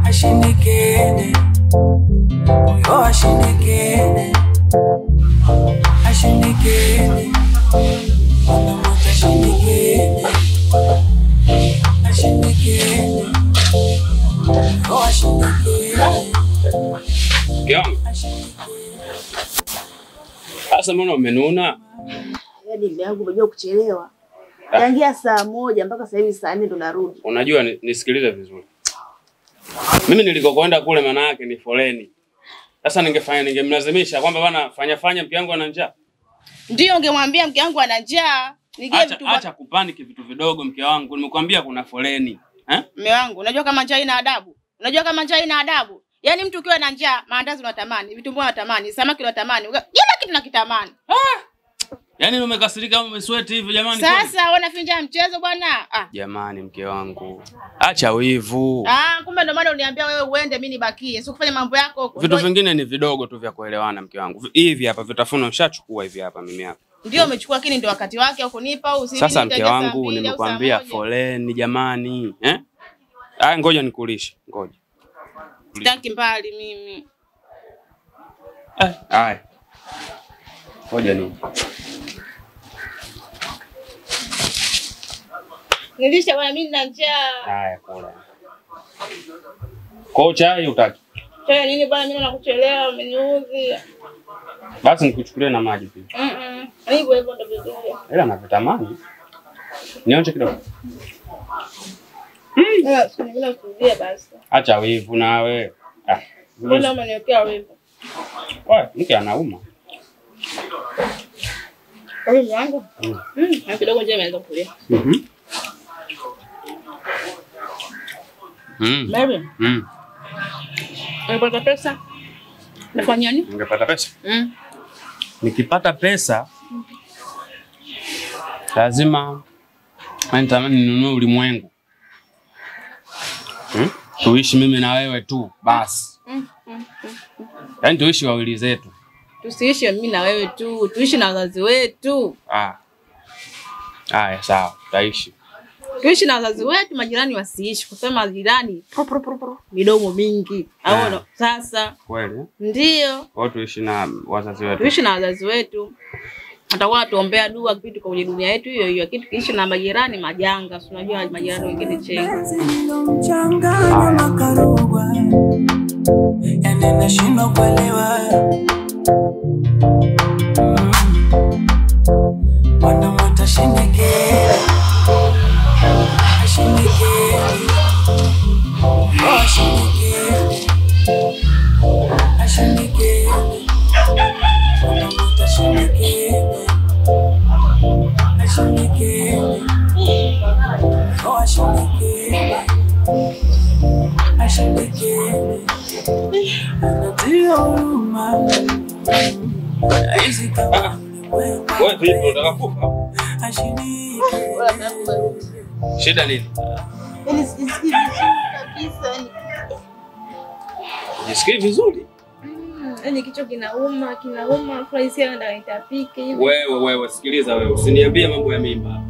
[SPEAKER 1] Ashindikeni. Huyo ashindikeni. Ashindikeni. Wanamwita shindikeni. Ashindikeni. Huyo ashindikeni.
[SPEAKER 6] Mke wangu. Sasa mbona umenuna?
[SPEAKER 5] Yaani mume wangu umejua kuchelewa. Tangia saa 1 mpaka sasa hivi saa 4 ndo narudi.
[SPEAKER 6] Unajua nisikilize vizuri. Mimi nilikokwenda kule maana yake ni foleni. Sasa ningefanya ningemlazimisha kwamba bwana fanya mke wangu ana njaa.
[SPEAKER 3] Ndio ungemwambia mke wangu ana njaa.
[SPEAKER 6] Acha kupaniki vitu vidogo mke wangu. Nimekuambia kuna foleni. Eh?
[SPEAKER 3] Mume wangu, unajua kama njaa ina adabu? Unajua kama njaa ina adabu? Yaani mtu ukiwa na njaa, maandazi unatamani, vitumbua unatamani, samaki unatamani, kila kitu unakitamani.
[SPEAKER 6] Ah! Yaani umekasirika au umesweat hivi jamani?
[SPEAKER 3] Sasa wewe unafinja mchezo bwana. Ah.
[SPEAKER 6] Jamani mke wangu, acha wivu.
[SPEAKER 3] Ah, kumbe ndio maana uniambia wewe uende mimi nibakie. Sio kufanya mambo yako huko.
[SPEAKER 6] Vitu vingine ni vidogo tu vya kuelewana mke wangu. Hivi hapa vitafuno nishachukua hivi hapa mimi hapa.
[SPEAKER 3] Ndio umechukua lakini ndio wakati wake au kunipa au usini.
[SPEAKER 6] Sasa mke wangu nimekuambia foleni jamani, eh? Aya ngoja nikulishe, ngoja.
[SPEAKER 3] Sitaki mbali mimi.
[SPEAKER 6] Eh, haya. Ngoja ni.
[SPEAKER 3] Nilisha bwana mimi nina njaa.
[SPEAKER 6] Haya kula. Kwa chai utaki?
[SPEAKER 3] Chai nini bwana mimi nakuchelewa umeniudhi.
[SPEAKER 6] Basi nikuchukulie na maji pia.
[SPEAKER 3] Hivyo hivyo ndio vizuri.
[SPEAKER 6] Ila navitamani. Nionje kidogo.
[SPEAKER 3] Siku kurudia basi.
[SPEAKER 6] Acha wivu nawe. Ah.
[SPEAKER 3] Mbona umeniwekea wivu?
[SPEAKER 6] Wewe mke anauma.
[SPEAKER 3] Wewe wangu? Na kidogo nje imeanza kulia. Baby. Unapata pesa? Nafanya nini?
[SPEAKER 6] Ningepata pesa? Nikipata pesa lazima nitamani ninunue ulimwengu. Tuishi mimi na wewe tu basi. Yaani tuishi wawili zetu.
[SPEAKER 3] Tusiishi mimi na wewe tu, tuishi na wazazi wetu.
[SPEAKER 6] Ah. Haya sawa, tutaishi.
[SPEAKER 3] Tuishi na wazazi wetu, majirani wasiishi. Kwa sababu majirani midomo mingi. Au sasa.
[SPEAKER 6] Kweli?
[SPEAKER 3] Ndio.
[SPEAKER 6] Kwa tuishi na wazazi wetu.
[SPEAKER 3] Tuishi na wazazi wetu. Atakuwa tuombea dua kitu kwa dunia yetu hiyo hiyo. Kitu kiishi na majirani majanga. Si unajua majirani wengine chenga.
[SPEAKER 1] Mchanganya makarugwa. Yaani nashindwa kuelewa. Wanamwita shindikeni. Ashindikeni. Ashindikeni. Ashindikeni. Wanamwita shindikeni. Ashindikeni. Ashindikeni. Ashindikeni. Anatia huruma.
[SPEAKER 6] Wewe vipi unataka kufa? Shida nini?
[SPEAKER 20] Yaani sijisikii vizuri kabisa.
[SPEAKER 6] Jisikii vizuri?
[SPEAKER 13] Yaani kichwa kinauma, furaha ndio nitapike hivi.
[SPEAKER 6] Wewe sikiliza wewe, usiniambie mambo ya mimba.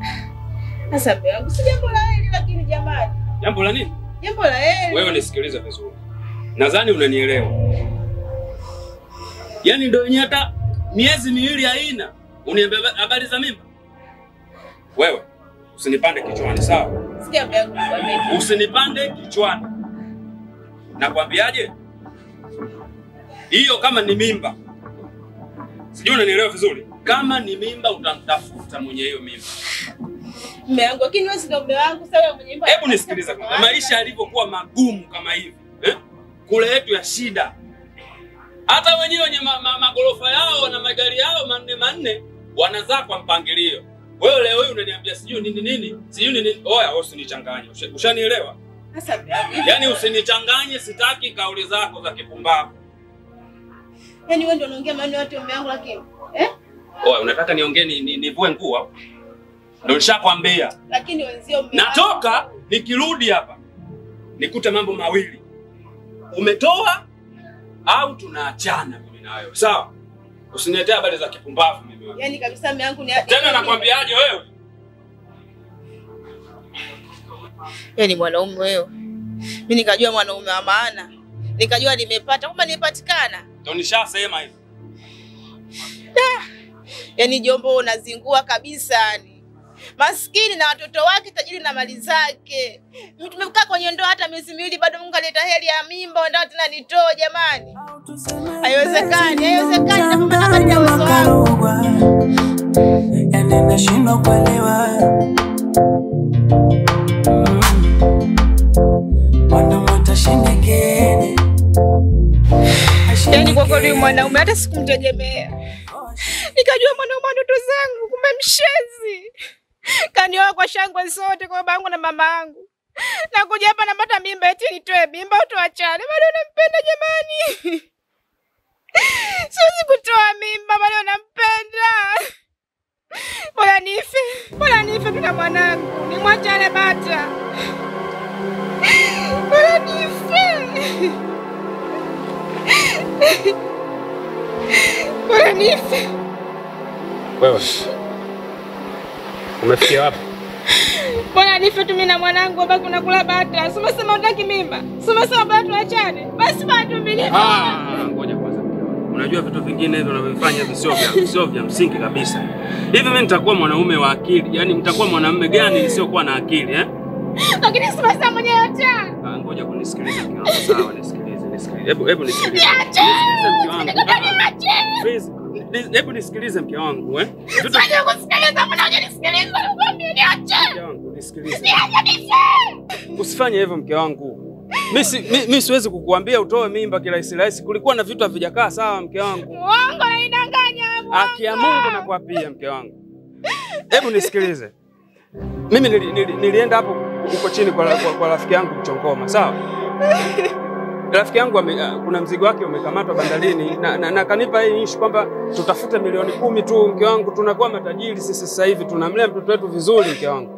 [SPEAKER 13] Sasa mume wangu si jambo la heri lakini jamani.
[SPEAKER 6] Jambo la nini?
[SPEAKER 13] Jambo la heri.
[SPEAKER 6] Wewe nisikilize vizuri. Nadhani unanielewa. Yaani ndio yenyewe hata miezi miwili haina. Uniambia habari za mimba? Wewe usinipande kichwani sawa?
[SPEAKER 13] Sikia mume wangu nikwambie.
[SPEAKER 6] Usinipande kichwani. Nakwambiaje? Hiyo kama ni mimba. Sijui unanielewa vizuri. Kama ni mimba utamtafuta mwenye hiyo mimba.
[SPEAKER 13] Mume wangu lakini wewe si ndio mume wangu sasa mwenye mimba.
[SPEAKER 6] Hebu nisikilize kwanza. Maisha yalivyokuwa magumu kama hivi, eh? Kule yetu ya shida. Hata wenyewe wenye magorofa yao na magari yao manne wanazaa kwa mpangilio. Wewe leo wewe unaniambia sijui nini nini, sijui nini. Oya, wewe usinichanganye. Ushanielewa?
[SPEAKER 13] Sasa
[SPEAKER 6] yaani usinichanganye, sitaki kauli zako za kipumbavu.
[SPEAKER 20] Yaani wewe ndio unaongea maneno yote mume wangu lakini eh?
[SPEAKER 6] Oya, unataka niongee nivue nguo hapo? Ndio nishakwambia.
[SPEAKER 20] Lakini wenzio mume
[SPEAKER 6] natoka nikirudi hapa nikute mambo mawili. Umetoa au tunaachana mimi na wewe. Sawa? Usiniletee habari za kipumbavu mimi wewe.
[SPEAKER 3] Yaani kabisa mume wangu ni
[SPEAKER 6] tena nakwambiaje wewe?
[SPEAKER 3] Yaani mwanaume wewe. Mimi nikajua mwanaume wa maana. Nikajua nimepata, kumbe nimepatikana.
[SPEAKER 6] Ndio nishasema hivi.
[SPEAKER 3] Yaani jombo unazingua kabisa yani. Maskini na watoto wake, tajiri na mali zake. Mimi tumekaa kwenye ndoa hata miezi miwili bado Mungu aleta heri ya mimba, ndio tena nitoe jamani. Haiwezekani, haiwezekani napambana uwezo wangu.
[SPEAKER 1] Yaani nashindwa kuelewa.
[SPEAKER 3] Yaani kwa kweli mwanaume hata sikumtegemea. Nikajua mwanaume ndoto zangu kumbe mshezi. Kanioa kwa shangwe zote kwa babangu na mamangu. Na kuja hapa napata mimba eti nitoe mimba au tuachane. Bado nampenda jamani. Siwezi kutoa mimba bado nampenda. Bora nife. Bora nife tu na mwanangu. Nimwachane bata. Bora nife. Bora nife.
[SPEAKER 6] Wewe umefikia wapi?
[SPEAKER 3] Bora nife tu mimi na mwanangu baba kuna bata. Sema sema unataka mimba. Sema sema baba tuachane. Basi bado mimi nife.
[SPEAKER 6] Ngoja kwanza. Unajua vitu vingine hivi unavyofanya hivi sio vya msingi kabisa. Hivi mimi nitakuwa mwanaume wa akili? Yaani nitakuwa mwanamume gani nisiokuwa na akili eh?
[SPEAKER 3] Lakini sema sema mwenyewe achana.
[SPEAKER 6] Ngoja kunisikiliza kiwango. Sawa, nisikilize, nisikilize. Hebu nisikilize.
[SPEAKER 3] Nisikilize
[SPEAKER 6] mke wangu. Please. Hebu nisikilize mke wangu eh.
[SPEAKER 3] Sitaki kusikiliza, mbona hujanisikiliza? Nikwambia niache.
[SPEAKER 6] Mke wangu, nisikilize.
[SPEAKER 3] Niache nife.
[SPEAKER 6] Usifanye hivyo mke wangu. Mimi siwezi kukuambia utoe mimba kirahisi rahisi. Kulikuwa na vitu havijakaa sawa mke wangu.
[SPEAKER 3] Muongo, unanidanganya muongo.
[SPEAKER 6] Haki ya Mungu nakuapia mke wangu. Hebu nisikilize. Mimi nilienda hapo huko chini kwa rafiki yangu Mchongoma, sawa? Rafiki yangu kuna mzigo wake umekamatwa bandarini na kanipa hii issue kwamba tutafute milioni 10 tu mke wangu, tunakuwa matajiri sisi sasa hivi, tunamlea mtoto wetu vizuri mke wangu.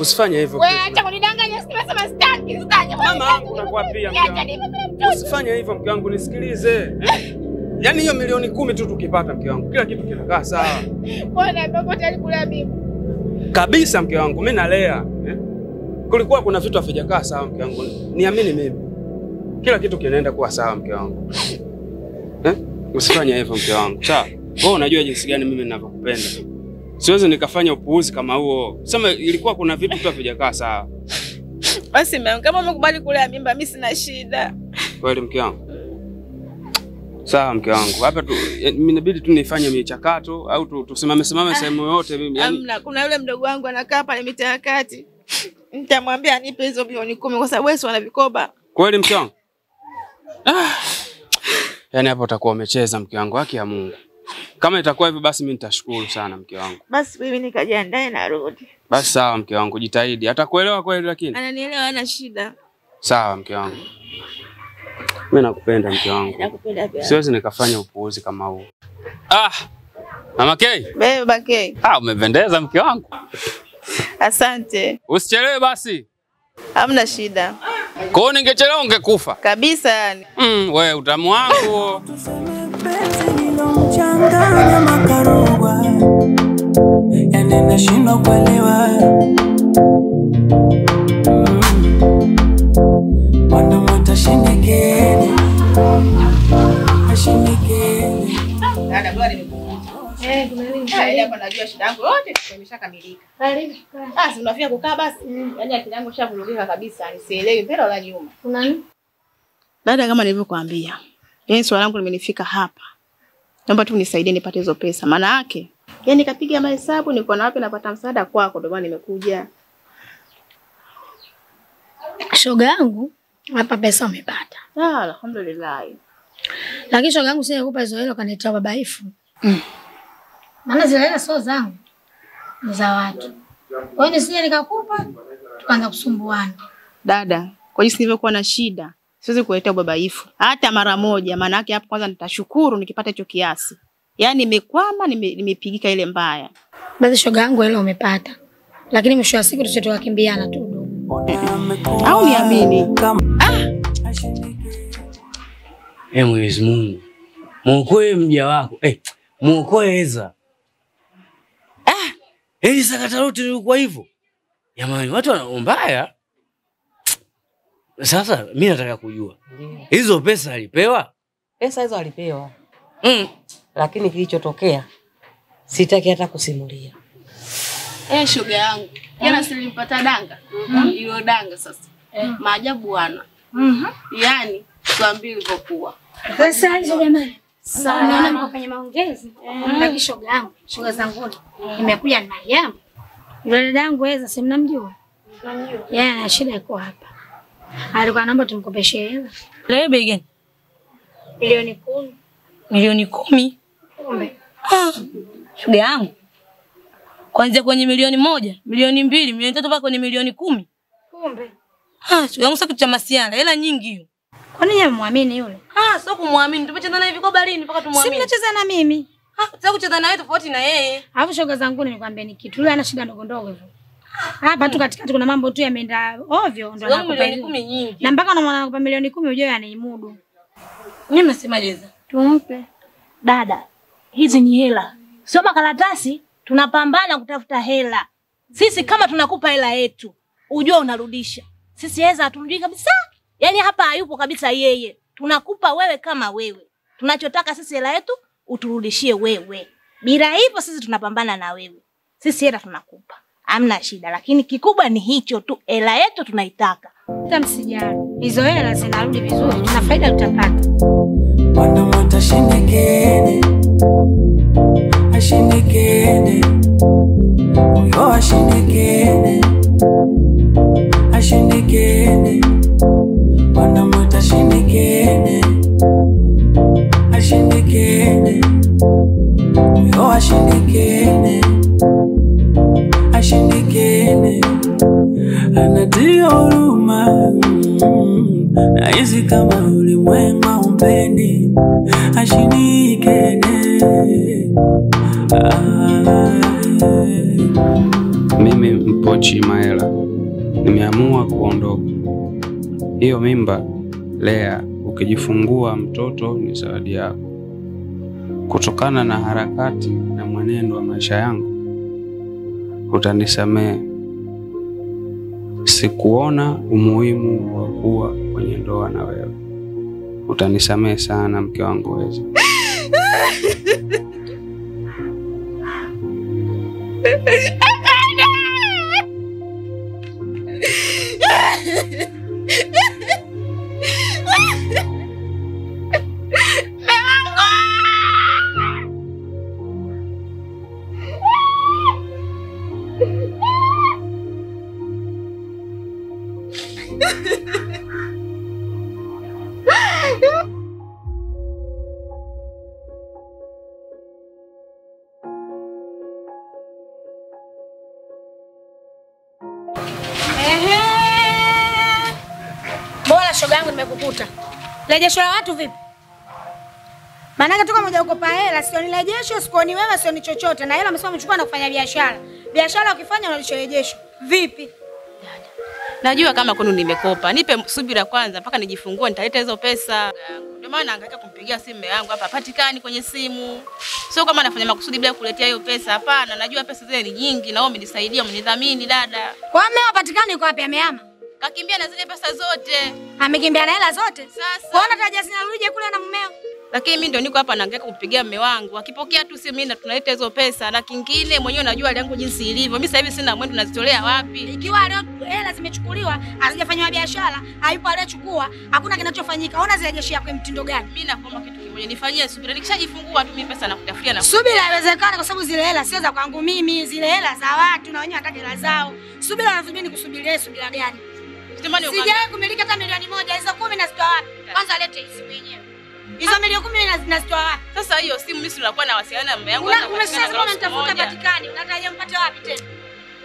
[SPEAKER 6] Usifanye hivyo.
[SPEAKER 3] Wewe acha kunidanganya, simesema sitaki, sitaki.
[SPEAKER 6] Mama yangu nakuapia mke wangu. Usifanye hivyo mke wangu, nisikilize. Yaani hiyo milioni 10 tu tukipata mke wangu, kila kitu kinakaa sawa.
[SPEAKER 3] Bwana mbona tayari kulea mimi?
[SPEAKER 6] Kabisa mke wangu, mimi nalea. Kulikuwa kuna vitu havijakaa sawa mke wangu. Niamini mimi. Kila kitu kinaenda kuwa sawa mke wangu. Usifanye hivyo mke wangu. Sawa? Wewe unajua jinsi gani mimi ninavyokupenda. Siwezi nikafanya upuuzi kama huo. Sema ilikuwa kuna vitu tu havijakaa sawa.
[SPEAKER 3] Basi mimi kama umekubali kulea mimba mimi sina shida.
[SPEAKER 6] Kweli mke wangu? Sawa mke wangu. Hapa tu mimi inabidi tu nifanye michakato au tusimame simame sehemu yoyote mimi.
[SPEAKER 3] Yaani kuna yule mdogo wangu anakaa pale mitaa ya kati. Nitamwambia anipe hizo milioni 10 kwa sababu wewe si wana vikoba.
[SPEAKER 6] Kweli mke wangu? Yaani hapo utakuwa umecheza mke wangu, haki ya Mungu. Kama itakuwa hivyo basi mimi nitashukuru sana mke wangu.
[SPEAKER 3] Basi mimi nikajiandae narudi.
[SPEAKER 6] Basi sawa mke wangu, jitahidi. Atakuelewa kweli lakini?
[SPEAKER 3] Ananielewa, hana shida.
[SPEAKER 6] Sawa mke wangu. Mimi nakupenda mke wangu.
[SPEAKER 3] Nakupenda pia.
[SPEAKER 6] Siwezi nikafanya upuuzi kama huo. Mama K.
[SPEAKER 3] Baba K.
[SPEAKER 6] Umependeza mke wangu.
[SPEAKER 3] Asante.
[SPEAKER 6] Usichelewe basi.
[SPEAKER 3] Hamna shida.
[SPEAKER 6] Kwa hiyo ningechelewa ungekufa.
[SPEAKER 3] Kabisa yani.
[SPEAKER 6] Wewe utamu wangu.
[SPEAKER 1] Changanya makarogwa. Yaani nashindwa kuelewa. Mwanaume ashindikeni. Ashindikeni.
[SPEAKER 3] Dada bwana nimekukuta.
[SPEAKER 17] Kuna nini?
[SPEAKER 3] Hapa najua shida yangu yote imeshakamilika.
[SPEAKER 17] Karibu.
[SPEAKER 3] Basi unafia kukaa basi. Yaani akili yangu ishavurugika kabisa, nisielewi mbele wala nyuma.
[SPEAKER 17] Kuna nini?
[SPEAKER 3] Dada kama nilivyokuambia. Yaani swala langu limenifika hapa. Naomba tu unisaidie nipate hizo pesa. Maana yake, yaani nikapiga mahesabu niko na wapi napata msaada kwako, ndio maana nimekuja.
[SPEAKER 17] Shoga yangu, hapa pesa umepata.
[SPEAKER 3] Alhamdulillah.
[SPEAKER 17] Lakini shoga yangu sasa kukupa hizo hela kaniletea babaifu. Maana zile hela sio zangu. Ni za watu. Kwa hiyo nisije nikakupa tukaanza kusumbuana.
[SPEAKER 3] Dada, kwa jinsi nilivyokuwa na shida, siwezi kuletea babaifu hata mara moja. Maana yake hapo kwanza nitashukuru nikipata hicho kiasi. Yaani nimekwama, nimepigika ile mbaya.
[SPEAKER 17] Basi shoga yangu hela umepata. Lakini mwisho wa siku tutakimbiana tu.
[SPEAKER 3] Au niamini.
[SPEAKER 12] Mwenyezi Mungu, muokoe mja wako. Muokoe Eza. Hili sakata lote lilikuwa hivyo. Jamani, watu wanaombaya. Sasa mimi nataka kujua. Hizo pesa alipewa?
[SPEAKER 19] Pesa hizo alipewa. Lakini kilichotokea sitaki hata kusimulia.
[SPEAKER 5] Shoga yangu. Jana silimpata danga. Ilo danga sasa. Maajabu bwana. Yaani tuambie ilivyokuwa.
[SPEAKER 17] Sasa hizo jamani. Naona mko kwenye maongezi. Lakini shoga yangu, shoga zangu nimekuja na jambo. Yule dadangu Eza si mnamjua? Namjua. Yeye ana shida iko hapa. Alikuwa anaomba tumkopeshe hela.
[SPEAKER 10] Leo bei gani?
[SPEAKER 17] Milioni 10.
[SPEAKER 10] Milioni 10?
[SPEAKER 17] Kumbe.
[SPEAKER 10] Shoga yangu. Kuanzia kwenye milioni 1, milioni 2, milioni 3 mpaka kwenye milioni 10.
[SPEAKER 17] Kumbe.
[SPEAKER 10] Shoga yangu sio kitu cha masiala, hela nyingi hiyo.
[SPEAKER 17] Kwa nini unamwamini yule?
[SPEAKER 10] Sio kumwamini. Tumecheza naye hivi kwa barini mpaka tumwamini.
[SPEAKER 17] Si mnacheza na mimi.
[SPEAKER 10] Sasa kucheza naye tofauti na yeye.
[SPEAKER 17] Alafu shoga zangu nikwambie ni kitu. Yule ana shida ndogo ndogo hivyo. Hapa tu katikati kuna mambo tu yameenda ovyo ndio anakupa
[SPEAKER 10] milioni 10 nyingi.
[SPEAKER 17] Na mpaka unamwona anakupa milioni 10 ujue anaimudu.
[SPEAKER 10] Mimi nasemaje Eza?
[SPEAKER 17] Tumpe.
[SPEAKER 22] Dada, hizi ni hela. Sio makaratasi, tunapambana kutafuta hela. Sisi kama tunakupa hela yetu, ujue unarudisha. Sisi Eza hatumjui kabisa. Yaani hapa hayupo kabisa yeye. Tunakupa wewe kama wewe. Tunachotaka sisi hela yetu uturudishie wewe. Bila hivyo sisi tunapambana na wewe. Sisi hela tunakupa. Hamna shida, lakini kikubwa ni hicho tu, hela yetu tunaitaka.
[SPEAKER 17] Hata msijali. Hizo hela zinarudi vizuri, tuna faida tutapata.
[SPEAKER 1] Bwana mtashindikene. Ashindikene. Oyo ashindikene. Ashindikene. Bwana mtashindikene. Ashindikene. Oyo ashindikene. Ashindikene. Anatia huruma. Nahisi kama ulimwengu umpendi. Ashindikene.
[SPEAKER 23] Mimi Mpochi Maela nimeamua kuondoka. Hiyo mimba lea, ukijifungua mtoto ni zawadi yako. Kutokana na harakati na mwenendo wa maisha yangu, utanisamehe. Sikuona umuhimu wa kuwa kwenye ndoa na wewe. Utanisamehe sana mke wangu Eza.
[SPEAKER 17] Shoga yangu nimekukuta. Rejesho la watu vipi? Maana toka moja ukopa hela, sio ni rejesho, sikuoni wewe, sio ni chochote. Na hela umesema umechukua na kufanya biashara. Biashara ukifanya unalisha rejesho. Vipi?
[SPEAKER 3] Dada, najua kama kwenu nimekopa. Nipe subira kwanza mpaka nijifungue nitaleta hizo pesa. Ndio maana nahangaika kumpigia simu mume wangu hapa, hapatikani kwenye simu. Sio kama nafanya makusudi bila kuletea hiyo pesa, hapana. Najua pesa zile ni nyingi na wewe umenisaidia, umenidhamini dada.
[SPEAKER 17] Kwa mume hapatikani kwa wapi amehama?
[SPEAKER 3] Kakimbia na zile pesa zote.
[SPEAKER 17] Amekimbia na hela zote?
[SPEAKER 3] Sasa.
[SPEAKER 17] Kwaona tarajia zinarudije kule na mumeo?
[SPEAKER 3] Lakini mimi ndio niko hapa nahangaika kumpigia mume wangu. Akipokea tu simu mimi na tunaleta hizo pesa, na kingine mwenyewe najua hali yangu jinsi ilivyo. Mimi sasa hivi sina mwendo, nazitolea wapi?
[SPEAKER 17] Ikiwa leo hela zimechukuliwa, hazijafanywa biashara, hayupo aliyechukua, hakuna kinachofanyika. Ona zirejeshia kwa mtindo gani?
[SPEAKER 3] Mimi nakuomba kitu kimoja, nifanyie subira. Nikishajifungua tu mimi pesa nakutafutia na
[SPEAKER 17] subira haiwezekani kwa sababu zile hela sio za kwangu mimi, zile hela za watu na wenyewe wanataka hela zao. Subira lazima nikusubirie, subira gani? Sijawahi kumiliki hata milioni 1, hizo 10 nazitoa wapi? Kwanza lete hizi mwenyewe. Hizo milioni 10 nazitoa wapi?
[SPEAKER 3] Sasa hiyo simu mimi si nakuwa nawasiliana na mume wangu.
[SPEAKER 17] Umeshasema unanitafuta patikani, unatarajia mpate wapi tena?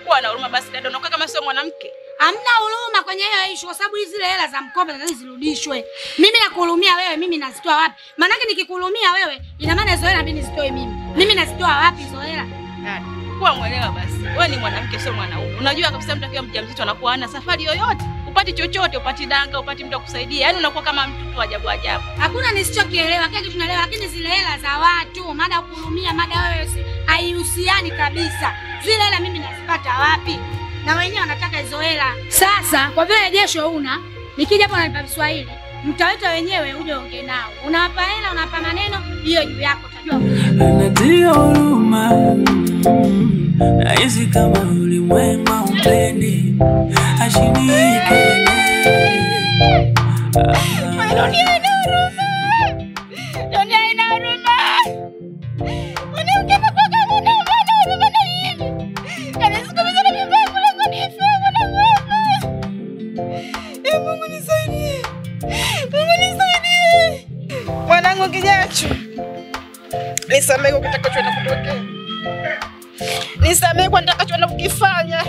[SPEAKER 3] Kuwa na huruma basi dada, unakuwa kama sio mwanamke.
[SPEAKER 17] Hamna huruma kwenye hiyo issue kwa sababu hizi zile hela za mkopo lazima zirudishwe. Mimi nakuhurumia wewe, mimi nazitoa wapi? Maana yake nikikuhurumia wewe, ina maana hizo hela mimi nizitoe mimi. Mimi nazitoa wapi hizo hela?
[SPEAKER 3] Dada, kuwa mwelewa basi. Wewe ni mwanamke sio mwanaume. Unajua kabisa mtu akiwa mjamzito anakuwa hana safari yoyote. Upati chochote, upati danga, upati mtu akusaidia. Yaani unakuwa kama mtu tu ajabu ajabu.
[SPEAKER 17] Hakuna nisichokielewa, kila kitu tunaelewa, lakini zile hela za watu, mada kuhurumia, mada wewe haihusiani kabisa. Zile hela mimi nazipata wapi? Na wenyewe wanataka hizo hela. Sasa kwa vile jesho una, nikija hapo nalipa Kiswahili, mtaweta wenyewe uje ongee nao. Unawapa hela, unawapa maneno, hiyo juu yako utajua.
[SPEAKER 1] Anatia huruma, nahisi kama ulimwengu haupendi, ashinike.
[SPEAKER 3] Dunia ina huruma. Dunia ina huruma. Mwanamke anakuwa kama una huruma na hivi. Kanisukumiza na mimba yangu na nife mwanangu. Mungu nisaidie. Mungu nisaidie.
[SPEAKER 2] Mwanangu Kijacho, nisamehe kwa kitakachoenda kutokea. Nisamehe kwa nitakachoenda kukifanya.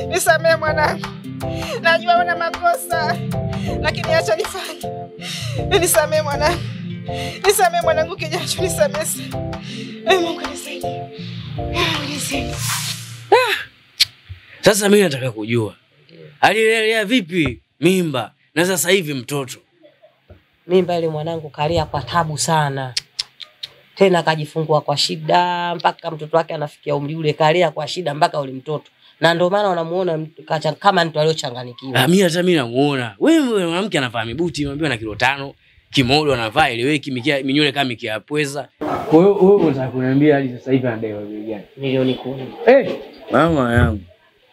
[SPEAKER 2] Nisamehe mwanangu. Najua una makosa, lakini acha nifanye. Nisamehe mwanangu. Nisamehe mwanangu Kijacho, nisamehe. Mungu nisaidie. Mungu nisaidie.
[SPEAKER 12] Sasa mimi nataka kujua alilelea vipi mimba na sasa hivi mtoto?
[SPEAKER 19] Mimba ile mwanangu kalia kwa tabu sana. Tena akajifungua kwa shida mpaka mtoto wake anafikia umri ule, kalia kwa shida mpaka ule mtoto. Na ndio maana unamuona kama mtu aliyochanganyikiwa.
[SPEAKER 12] Mimi hata mimi namuona. Wewe mwanamke anavaa mibuti, unaambiwa na kilo 5, kimodo anavaa eleweki, mikia minywele kama mikia pweza. Kwa hiyo wewe unataka kuniambia hadi sasa hivi anadaiwa bei gani?
[SPEAKER 19] Milioni 10.
[SPEAKER 12] Mama yangu.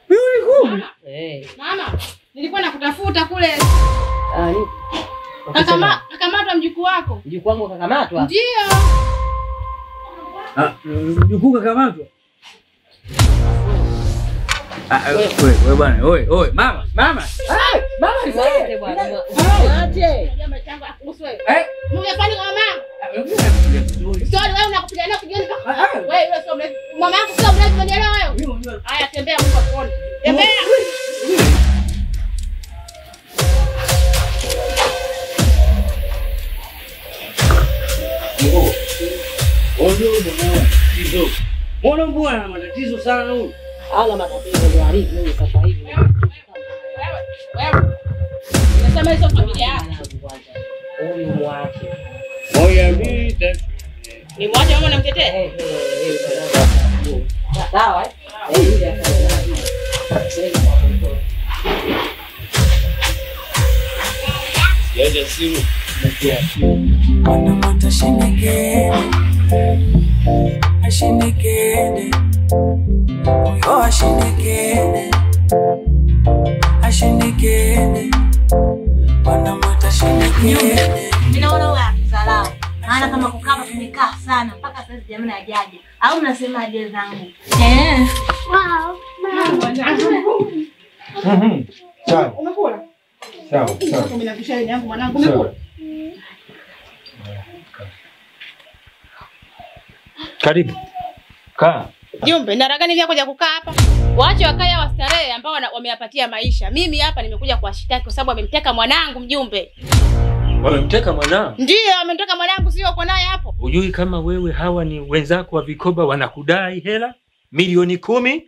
[SPEAKER 12] Milioni 10?
[SPEAKER 3] Mama, nilikuwa nakutafuta kule. Kakamatwa mjukuu wako.
[SPEAKER 19] Mjukuu wangu kakamatwa?
[SPEAKER 3] Ndio.
[SPEAKER 12] Mjukuu kakamatwa? Wewe bwana, wewe mama, mama. Mama nisaidie
[SPEAKER 19] bwana. Niache.
[SPEAKER 3] Jambo changu akuhusu wewe. Ungefanya kwa mama. Sorry wewe unakupigania kijana. Wewe yule sio mlevi. Mama yangu sio mlevi, unanielewa wewe? Haya tembea Mungu akuone. Tembea.
[SPEAKER 12] Mbona mbona ana matatizo sana huyu?
[SPEAKER 19] Ana matatizo ndio alivyo huyu sasa hivi.
[SPEAKER 3] Wewe. Unasema hizo familia yako.
[SPEAKER 19] Huyu mwache.
[SPEAKER 12] Moja mbili tatu.
[SPEAKER 3] Ni mwache mama namtetee?
[SPEAKER 19] Sawa eh?
[SPEAKER 12] Yaja simu.
[SPEAKER 1] Wanamwita Shinekene, Ashinekene, oyo Ashinekene, Ashinekene, wanamwita Shinekene.
[SPEAKER 22] Ninaona wewe atudharau. Maana kama kukaa tumekaa sana mpaka sasa jamani hajaja. Au mnasemaje zangu?
[SPEAKER 7] Wow.
[SPEAKER 4] Sawa.
[SPEAKER 3] Umekula?
[SPEAKER 4] Sawa, sawa.
[SPEAKER 3] Mimi nakusha yangu mwanangu umekula?
[SPEAKER 14] Karibu. Kaa.
[SPEAKER 3] Jumbe, na raga nini kuja kukaa hapa? Waache wakae wastarehe ambao wameyapatia maisha. Mimi hapa nimekuja kuwashitaki kwa sababu amemteka mwanangu mjumbe.
[SPEAKER 14] Wamemteka mwanangu?
[SPEAKER 3] Ndio, amemteka mwanangu, sio uko naye hapo.
[SPEAKER 14] Hujui kama wewe hawa ni wenzako wa vikoba wanakudai hela milioni 10?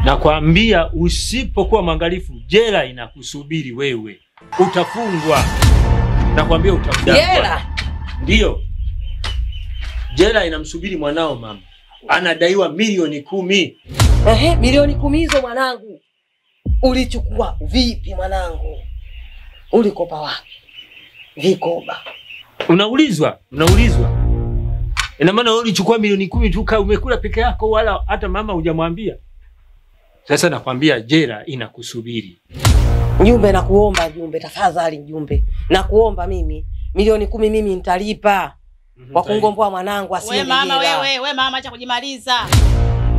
[SPEAKER 14] Nakwambia usipokuwa mwangalifu jela inakusubiri wewe. Utafungwa. Nakwambia utafungwa.
[SPEAKER 19] Jela?
[SPEAKER 14] Ndio. Jela inamsubiri mwanao mama. Anadaiwa milioni 10.
[SPEAKER 19] Ehe, milioni 10 hizo mwanangu. Ulichukua vipi mwanangu? Ulikopa wapi? Vikoba.
[SPEAKER 14] Unaulizwa, unaulizwa. Ina maana wewe ulichukua milioni 10 tu umekula peke yako wala hata mama hujamwambia. Sasa nakwambia jela inakusubiri.
[SPEAKER 19] Mjumbe nakuomba mjumbe, tafadhali mjumbe. Nakuomba mimi milioni 10 mimi nitalipa. Kwa kungomboa mwanangu asiende jela.
[SPEAKER 3] Wewe mama wewe mama acha kujimaliza.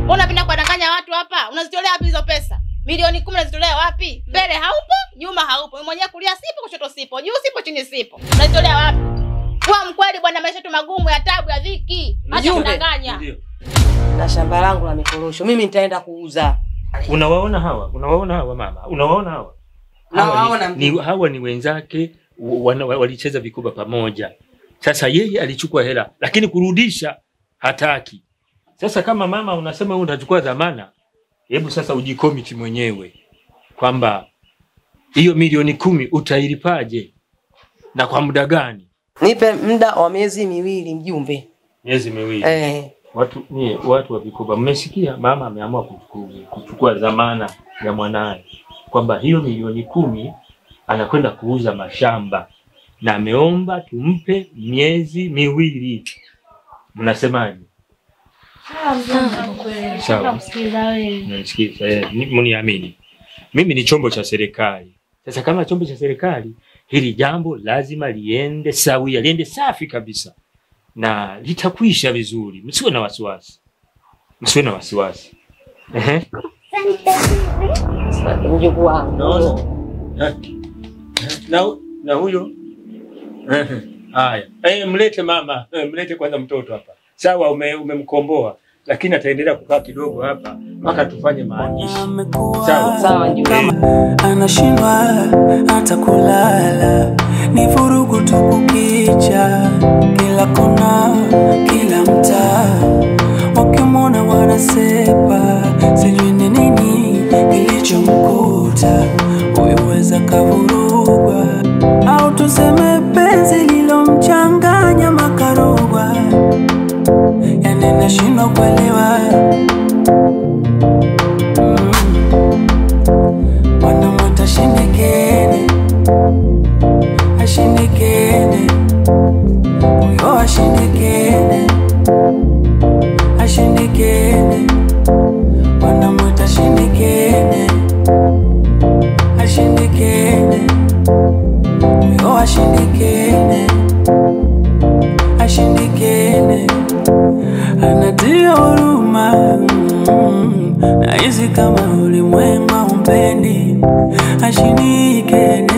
[SPEAKER 3] Mbona unapenda kuwadanganya watu hapa? Unazitolea wapi hizo pesa? Milioni 10 unazitolea wapi? Mbele haupo, nyuma haupo. Wewe mwenyewe kulia sipo, kushoto sipo, juu sipo, chini sipo. Unazitolea wapi? Kwa mkweli bwana, maisha yetu magumu ya tabu ya dhiki. Acha kudanganya.
[SPEAKER 19] Na shamba langu la mikorosho mimi nitaenda kuuza.
[SPEAKER 14] Unawaona hawa? Unawaona hawa mama? Unawaona hawa? Hawa ni wenzake walicheza vikoba pamoja. Sasa yeye alichukua hela lakini kurudisha hataki. Sasa kama mama unasema wewe utachukua dhamana, Hebu sasa ujikomiti mwenyewe kwamba hiyo milioni 10 utailipaje na kwa muda gani?
[SPEAKER 19] Nipe muda wa miezi 2 mjumbe.
[SPEAKER 14] Miezi 2. Watu nie, watu wa Vikoba mmesikia mama ameamua kuchukua dhamana ya mwanae kwamba hiyo milioni 10 anakwenda kuuza mashamba na ameomba tumpe miezi 2. Mnasemaje? Sawa. Mnasikiza, mniamini. Mimi ni chombo cha serikali. Sasa kama chombo cha serikali, hili jambo lazima liende sawia, liende safi kabisa. Na litakwisha vizuri. Msiwe na wasiwasi. Msiwe na wasiwasi. Ehe.
[SPEAKER 19] Mjukuu wangu.
[SPEAKER 14] Naona. Na huyo. Haya. Mlete mama, mlete kwanza mtoto hapa. Sawa, umemkomboa, lakini ataendelea kukaa kidogo hapa mpaka tufanye maandishi. Sawa.
[SPEAKER 19] Sawa ndio.
[SPEAKER 1] Anashindwa hata kulala, ni vurugu tu kukicha, kila kona, kila mtaa. Wakimwona wanasepa, sijui ni nini kilichomkuta. Huyu weza kavurugwa, au tuseme penzi lilomchanganya makarogwa. Yani nashindwa kuelewa. Wanamwita shindikene, ashindikene, huyo ashindikene, ashindikene. Wanamwita shindikene, ashindikene, huyo ashindikene, ashindikene. Anatia huruma, nahisi kama ulimwengu humpendi. Ashindikene.